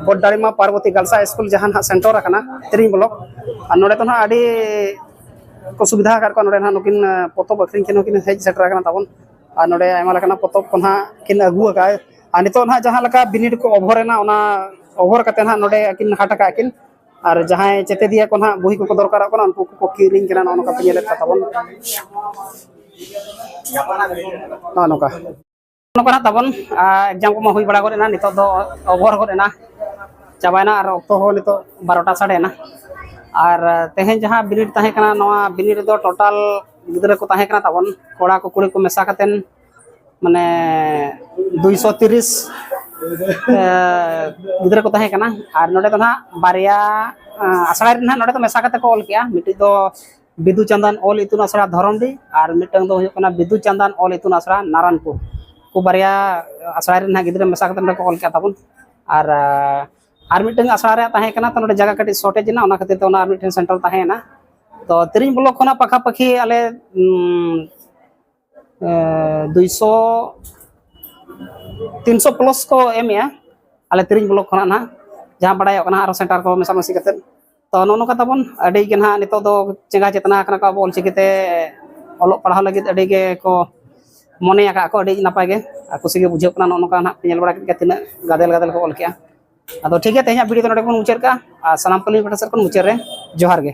ᱵᱚᱰᱰᱟᱨᱤᱢᱟ ᱯᱟᱨᱵᱚᱛᱤ ᱜᱟᱞᱥᱟ ᱥᱠᱩᱞ ᱡᱟᱦᱟᱸ ᱱᱟᱦᱟᱜ ᱥᱮᱱᱴᱟᱨ ᱟᱠᱟᱱᱟ, ᱛᱤᱨᱤᱝ ᱵᱞᱚᱠ, ᱟᱨ ᱱᱚᱰᱮ ᱫᱚ ᱱᱟᱦᱟᱜ ᱟᱹᱰᱤ ᱠᱚ ᱥᱩᱵᱤᱫᱷᱟ ᱟᱠᱟᱫ ᱠᱚᱣᱟ᱾ ᱱᱚᱰᱮ ᱱᱟᱦᱟᱜ ᱱᱩᱠᱤᱱ, ᱟᱸ, ᱯᱚᱛᱚᱵ ᱟᱹᱠᱷᱨᱤᱧ ᱠᱤᱱ ᱦᱚᱸᱠᱤᱱ ᱦᱮᱡ ᱥᱮᱴᱮᱨ ᱟᱠᱟᱱᱟ ᱛᱟᱵᱚᱱ, ᱟᱨ ᱱᱚᱰᱮ ᱟᱭᱢᱟ ᱞᱮᱠᱟᱱᱟᱜ ᱯᱚᱛᱚᱵ ᱠᱚ ᱱᱟᱦᱟᱜ ᱠᱤᱱ ᱟᱹᱜᱩ ᱟᱠᱟᱫᱼᱟ᱾ ᱟᱨ ᱱᱤᱛᱚᱜ ᱱᱟᱦᱟᱜ ᱡᱟᱦᱟᱸ ᱞᱮᱠᱟ ᱵᱤᱱᱤᱰ ᱠᱚ ᱚᱵᱷᱚᱨ ᱮᱱᱟ, ᱚᱱᱟ ᱚᱵᱷᱚᱨ ᱠᱟᱛᱮ ᱱᱟᱦᱟᱜ ᱱᱚᱰᱮ ᱟᱹᱠᱤᱱ ᱦᱟᱴ ᱟᱠᱟᱫ ᱠᱤᱱ᱾ ᱟᱨ ᱡᱟᱦᱟᱸᱭ ᱪᱮᱛᱮᱫᱤᱭᱟᱹ ᱠᱚ ᱱᱟᱦᱟᱜ ᱵᱚᱦᱤ ᱠᱚᱠᱚ ᱫᱚᱨᱠᱟᱨᱚᱜ ᱠᱟᱱᱟ, ᱩᱱᱠᱩ ᱠᱚᱠᱚ ᱠᱤᱨᱤᱧ ᱠᱟᱱᱟ᱾ ᱱᱚᱜᱼᱚ ᱱᱚᱝᱠᱟ ᱯᱮ ᱧᱮᱞᱮᱫ ᱠᱚ ᱛᱟᱵᱚᱱ, ᱱᱚᱜᱼᱚ ᱱᱚᱝᱠᱟ᱾ ᱱᱚᱝᱠᱟ ᱱᱟᱜ ᱛᱟᱵᱚᱱ, ᱟᱨ exam ᱠᱚᱢᱟ ᱦᱩᱭ ᱵᱟᱲᱟ ᱜᱚᱫ ᱮᱱᱟ, ᱱᱤᱛᱚᱜ ᱫᱚ ᱚᱵᱷᱚᱨ ᱜᱚᱫ ᱮᱱᱟ, ᱪᱟᱵᱟᱭᱮᱱᱟ, ᱟᱨ ᱚᱠᱛᱚ ᱦᱚᱸ ᱱᱤᱛᱚᱜ ᱵᱟᱨᱚᱴᱟ ᱥᱟᱰᱮᱭᱮᱱᱟ᱾ ᱟᱨ ᱛᱮᱦᱮᱧ ᱡᱟᱦᱟᱸ ᱵᱤᱱᱤᱰ ᱛᱟᱦᱮᱸ ᱠᱟᱱᱟ, ᱱᱚᱣᱟ ᱵᱤᱱᱤᱰ ᱨᱮᱫᱚ ᱴᱳᱴᱟᱞ ᱜᱤᱫᱽᱨᱟᱹ ᱠᱚ ᱛᱟᱦᱮᱸ ᱠᱟᱱᱟ ᱛᱟᱵᱚᱱ, ᱠᱚᱲᱟ ᱠᱚ ᱠᱩᱲᱤ ᱠᱚ ᱢᱮᱥᱟ ᱠᱟᱛᱮᱱ, ᱢᱟᱱᱮ, ᱫᱩᱭᱥᱚ ᱛᱤᱨᱤᱥ ᱜᱤᱫᱽᱨᱟᱹ ᱠᱚ ᱛᱟᱦᱮᱸ ᱠᱟᱱᱟ᱾ ᱟᱨ ᱱᱚᱰᱮ ᱫᱚ ᱱᱟᱦᱟᱜ ᱵᱟᱨᱭᱟ ᱟᱥᱲᱟ ᱨᱮ ᱱᱟᱦᱟᱜ ᱱᱚᱰᱮ ᱫᱚ ᱢᱮᱥᱟ ᱠᱟᱛᱮ ᱠᱚ ᱚᱞ ᱠᱮᱜᱼᱟ᱾ ᱢᱤᱫᱴᱤᱡ ᱫᱚ ᱵᱤᱫᱩ ᱪᱟᱸᱫᱟᱱ ᱚᱞ ᱤᱛᱩᱱ ᱟᱥᱲᱟ ᱫᱷᱚᱨᱚᱢᱰᱤ, ᱟᱨ ᱢᱤᱫᱴᱟᱝ ᱫᱚ ᱦᱩᱭᱩᱜ ᱠᱟᱱᱟ ᱵᱤᱫᱩ ᱪᱟᱸᱫᱟᱱ ᱚᱞ ᱤᱛᱩᱱ ᱟᱥᱲᱟ ᱱᱟᱨᱟᱱᱯᱩᱨ᱾ ᱩᱱᱠᱩ ᱵᱟᱨᱭᱟ ᱟᱥᱲᱟ ᱨᱮ ᱱᱟᱦᱟᱜ ᱜᱤᱫᱽᱨᱟᱹ ᱢᱮᱥᱟ ᱠᱟᱛᱮ ᱱᱚᱰᱮ ᱠᱚ ᱚᱞ ᱠᱮᱜᱼᱟ ᱛᱟᱵᱚᱱ᱾ ᱟᱨ ᱟᱨ ᱢᱤᱫᱴᱟᱝ ᱟᱥᱲᱟ ᱨᱮᱭᱟᱜ ᱛᱟᱦᱮᱸ ᱠᱟᱱᱟ, ᱛᱚ ᱱᱚᱰᱮ ᱡᱟᱭᱜᱟ ᱠᱟᱹᱴᱤᱡ ᱥᱚᱨᱴᱮᱡᱽ ᱮᱱᱟ, ᱚᱱᱟ ᱠᱷᱟᱹᱛᱤᱨ ᱛᱮ ᱚᱱᱟ ᱟᱨ ᱢᱤᱫᱴᱮᱱ ᱥᱮᱱᱴᱟᱨ ᱛᱟᱦᱮᱸᱭᱮᱱᱟ᱾ ᱛᱚ ᱛᱤᱨᱤᱧ ᱵᱞᱚᱠ ᱠᱷᱚᱱᱟᱜ ᱯᱟᱠᱷᱟᱯᱟᱠᱷᱤ ᱟᱞᱮ ᱩᱢ, ᱮ, ᱫᱩᱭᱥᱚ ᱛᱤᱱᱥᱚ ᱯᱞᱟᱥ ᱠᱚ ᱮᱢᱮᱜᱼᱟ ᱟᱞᱮ ᱛᱤᱨᱤᱧ ᱵᱞᱚᱠ ᱠᱷᱚᱱᱟᱜ ᱱᱟᱦᱟᱜ, ᱡᱟᱦᱟᱸ ᱵᱟᱲᱟᱭᱚᱜ ᱠᱟᱱᱟ ᱟᱨᱚ ᱥᱮᱱᱴᱟᱨ ᱠᱚ ᱢᱮᱥᱟᱢᱤᱥᱤ ᱠᱟᱛᱮᱫ᱾ ᱛᱚ ᱱᱚᱜᱼᱚ ᱱᱚᱝᱠᱟ ᱛᱟᱵᱚᱱ, ᱟᱹᱰᱤ ᱜᱮ ᱱᱟᱦᱟᱜ ᱱᱤᱛᱚᱜ ᱫᱚ ᱪᱮᱸᱜᱷᱟ ᱪᱮᱛᱱᱟ ᱟᱠᱟᱱᱟ ᱠᱚ ᱟᱵᱚ ᱚᱞᱪᱤᱠᱤ ᱛᱮ ᱚᱞᱚᱜ ᱯᱟᱲᱦᱟᱣ ᱞᱟᱹᱜᱤᱫ, ᱟᱹᱰᱤ ᱜᱮ ᱠᱚ ᱢᱚᱱᱮ ᱟᱠᱟᱫ ᱠᱚ, ᱟᱹᱰᱤ ᱱᱟᱯᱟᱭ ᱜᱮ ᱟᱨ ᱠᱩᱥᱤ ᱜᱮ ᱵᱩᱡᱷᱟᱹᱜ ᱠᱟᱱᱟ᱾ ᱱᱚᱜᱼᱚ ᱱᱚᱝᱠᱟ ᱱᱟᱦᱟᱜ ᱯᱮ ᱧᱮᱞ ᱵᱟᱲᱟ ᱠᱮᱫ ᱜᱮᱭᱟ ᱛᱤᱱᱟᱹᱜ ᱜᱟᱫᱮᱞ ᱜᱟᱫᱮᱞ ᱠᱚ ᱚᱞ ᱠᱮᱜᱼᱟ᱾ ᱟᱫᱚ ᱴᱷᱤᱠ ᱜᱮᱭᱟ, ᱛᱮᱦᱮᱧᱟᱜ ᱵᱷᱤᱰᱤᱭᱳ ᱫᱚ ᱱᱚᱰᱮ ᱜᱮᱵᱚᱱ ᱢᱩᱪᱟᱹᱫ ᱠᱟᱜᱼᱟ᱾ ᱟᱨ ᱥᱟᱱᱟᱢ ᱠᱚ ᱞᱤᱧ ᱯᱟᱦᱴᱟ ᱥᱮᱫ ᱠᱷᱚᱱ ᱢᱩᱪᱟᱹᱫ ᱨᱮ ᱡᱚᱦᱟᱨ ᱜᱮ᱾